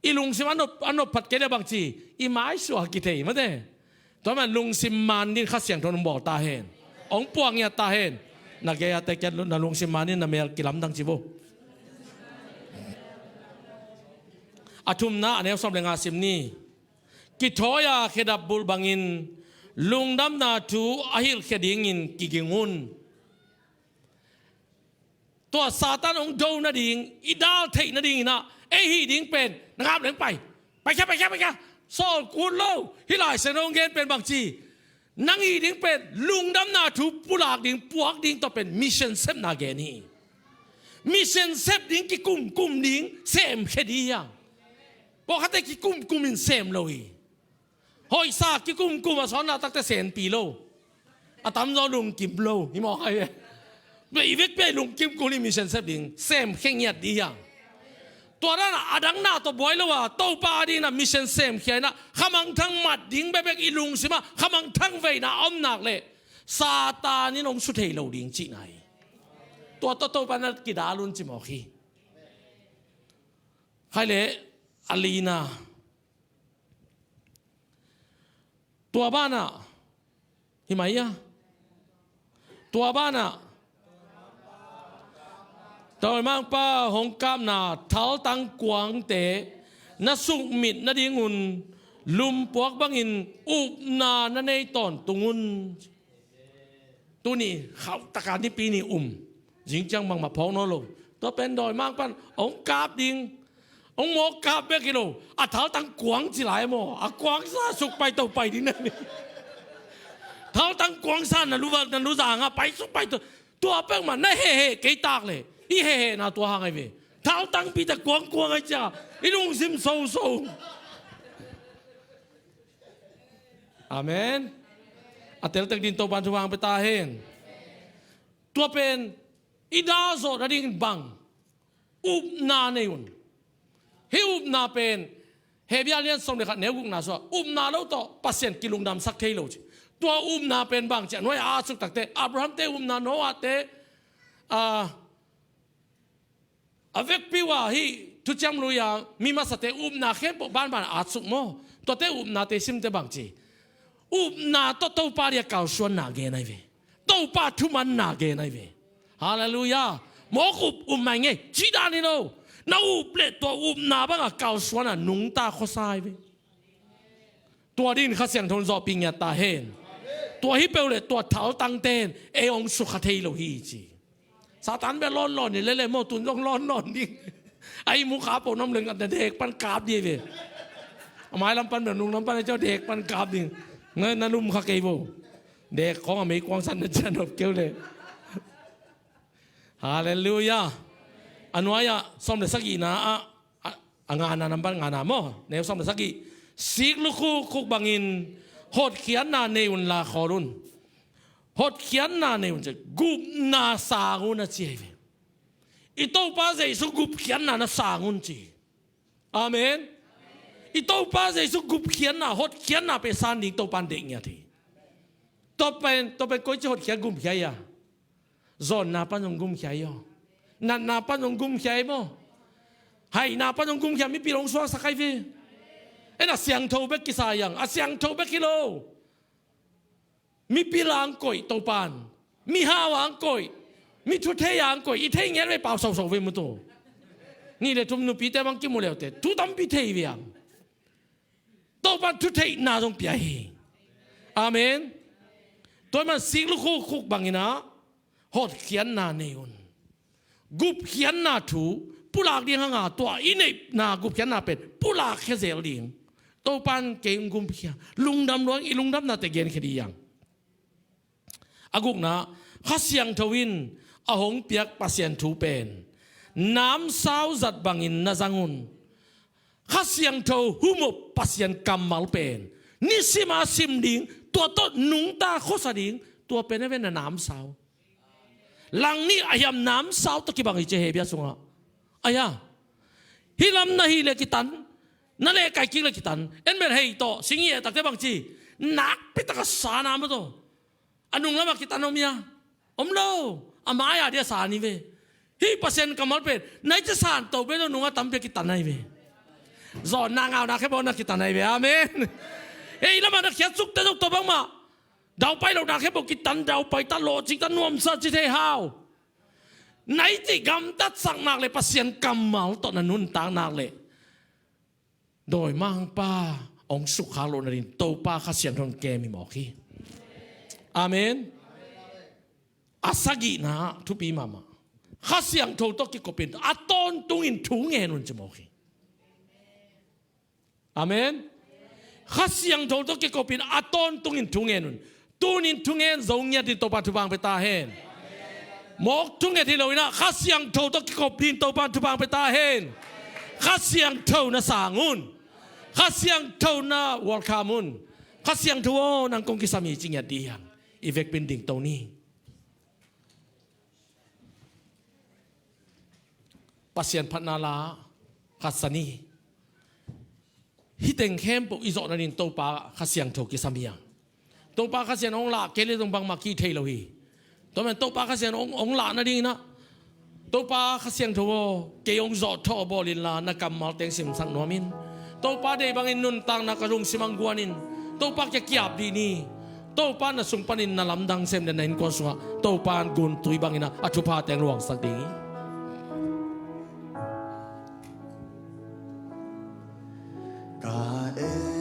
I lungsim a nop, a nop phat kei le bang ci, i maisuah kithei mate. Tua man lungsim man ding Kha Siangtho in hong bawl ta hen. Hong puak ngiat ta hen. Na gei a te kiat na lungsim man ding na mel kilamdang ci vo. A thumna, a neu sawm le nga sim ni. Kithawi a khedap bulh bangin lungdamna thu a hilhkhia dingin kiging un. Tua Satan hong do nading, i dal theih nadingin ah, ei hih ding pen, na ngap leng pai. Paikhia, paikhia, paikhia. Sawl kul lo, hih Lai Siangtho hong gen pen bang ci. Nang hih ding pen, lungdamna thu pulak ding, puak ding tua pen, mission sepna gen hi. Mission sep ding, kikumkum ding, semkhia ding hi hang. Pawlkhatte kikumkum in sem lo hi. Hoihsa kikumkum a sawnna takte senpi lo. A tamzaw lungkim lo. Hi mawk ahi ve. Bia i vekpi a i lungkim kul i mission sep ding. Semkhia ngiat ding hi hang. Tua dan a dang na tawh buai lo a, Topa a ding na mission semkhia in ah, khamangthang mat ding bekbek i lungsim ah, khamangthang veina a om nak leh, Satan in hong su thei lo ding cihna hi. Tua tawh Topa na kidal un ci mawk hi. Khai leh, a lina. Tua banah, hi mai a. Tua banah, Dawimangpa hong kapna thaltang kuangte na sukmit nadingun lumpuak bangin upna na nei tawntung un. Tuni khauhtaka Nipi ni um. Zingciang bangmah phawk nawn lo. Tua pen dawimangpa'n hong kap ding. Hong mawk kap bek hi lo. A thaltang kuang ci lai maw. A kuangsa suk pai to pai ding na ni. Thaltang kuangsa na lu, na lu zangah pai suk pai to. Tua peuhmah na heheh kei tak leh. I hehehna tua hang ahi ve. Thaltangpite kuangkuang ahi ciangah i lungsim soso. Amen. A teltek ding Topa'n thupha hong pia ta hen. Tua pen i dal zawh nading bang, upna nei un. Hih upna pen Hebru lian sawm le khat neu gukna sungah upna lo tawh Pasian kilungdamsak thei lo ci. Tua upna pen bang ci a nuai a atsuk takte Abraham te upna, Noah te, a, a vekpi uh a hih Thuciam Lui a mi masate upna khempeuh banban a atsuk maw. Tuate upnate simte bang ci. Upna tawh Topa dia kalsuanna gen ahi ve. Topa thumanna gen ahi ve. Halleluiah. Mawk up, up mai ngei. Cih dan hi lo. Na up leh tua upna bangah kalsuan a nungta khuasa ahi ve. Tua dingin Kha Siangtho in zawhpih ngiat ta hen. Tua hi peuh leh tua thaltangte in ei hong sukha thei lo hi ci. Satan bia lawnlawn hi lele maw, tun zong lawnlawn ding. A ihmu kap peuh nam leng na dek pan kap ding hi ve. A mailam pan bia nunglam pan a ciau dek pan kap ding. Na, na lum kha kei vo. Dek khawng a meikuang san na cian nop keu le. Halleluiah. A nuai-ah sawm le sagihna ah, a, a ngana nambat ngana maw. Neu sawm le sagih. Sik lukhuk khuk bangin hotkhiatna nei unla khawl un. Hotkhiatna nei un ci. Gupna sang un a ci ahi ve. I Topa Jesu gupkhiatna na sang un ci. Amen. I Topa Jesu gupkhiatna, hotkhiatna pen san ding Topa'n deih ngiat hi. Tua pen, tua pen koici hotkhiat gumkhia hi a. Zawnna pan zong gumkhia hi aw. Natna pan hong gumkhia ei maw? Haina pan hong gumkhia mipil hong suaksak ai ve. En a siangtho bek kisa hiang, a siangtho bek hi lo. Mipil ang koih Topan, mihau ang koih, mi thuthei ang koih, i thei ngiat ve pau sauso ve mutu. Ni le thum nupite bang kimu leute thu tampi thei ve ang. Topan thutheihna zong pia hi. Amen. Tua man sik lukhuk khuk bangin ah hotkhiatna nei un. Gupkhiatna thu pulak ding hanga tua i neihna gupkhiatna pen pulak khia zel ding. Topan kei hong gumkhia, lungdam luang, i lungdamnate genkhia dih hiang. A gukna, Kha Siangtho in a hong piak Pasian thu pen namsau zat bangin na zang un. Kha Siangtho hum uh Pasian kammal pen nisima sim ding, tua tawh nungta khuasa ding, tua pen a ven a namsau. Langnih a hiam namsau tawh kibang hi ci Hebru sungah. Aya, hih lam na hih le kitan, na lehkai kik le kitan. En bel hei tawh sing i eh takte bang ci, nakpi taka sa na maw tawh. A nung lamah kitan om hia? Om lo. A mai-a dia sa ni ve. Hih Pasian kammal pen nai ci san to pen nungah tampi a kitan ai ve. Zawnna ngauna khia baw na kitan ai ve. Amen. Hei lamah na khiat sukte zong tawh bangmah daupai lo na khia baw kitan, daupai ta, lawhcing ta, nuamsa ci thei hau. Nai cih gamtatsak nak le Pasian kammal tawh na nuntak nak le dawimangpa hong sukkhak loh nading Topa Kha Siangtho in kem hi mawk hi. Amen. A sagihna thupi mahmah, Kha Siangtho tawh kikopin a tawntungin thu ngen un ci mawk hi. Amen. Kha Siangtho tawh kikopin a tawntungin thu ngen un. Tunin thungen zo ngiat in Topa thupha pia ta hen. Mawk thunget hi loin ah Kha Siangtho tawh kikop ding Topa thupha pia ta hen. Kha Siangtho na sang un. Kha Siangtho na welcome un. Kha Siangtho aw, nang kong kisam hi ci ngiat dih hiang. I vekpin dingto ni. Pasian phatna la khat sa ni. Hih teng khempeuh i zawh nading Topa Kha Siangtho kisam hi a. Topa Kha Siangtho hong lah kei le zong bangmah kih thei lo hi. Tua man Topa Kha Siangtho hong, hong lah nading in ah, Topa Kha Siangtho aw, kei hong zawhthawh bawl inla na kammal teng simsak nuam in. Topa deih bangin nuntakna ka lungsim ah guan in. Topa kiang kiap dih ni. Topa na sung panin na lamdang sem le na innkuan sungah Topa in guntui bangin ah a thupha teng luangsak ding hi.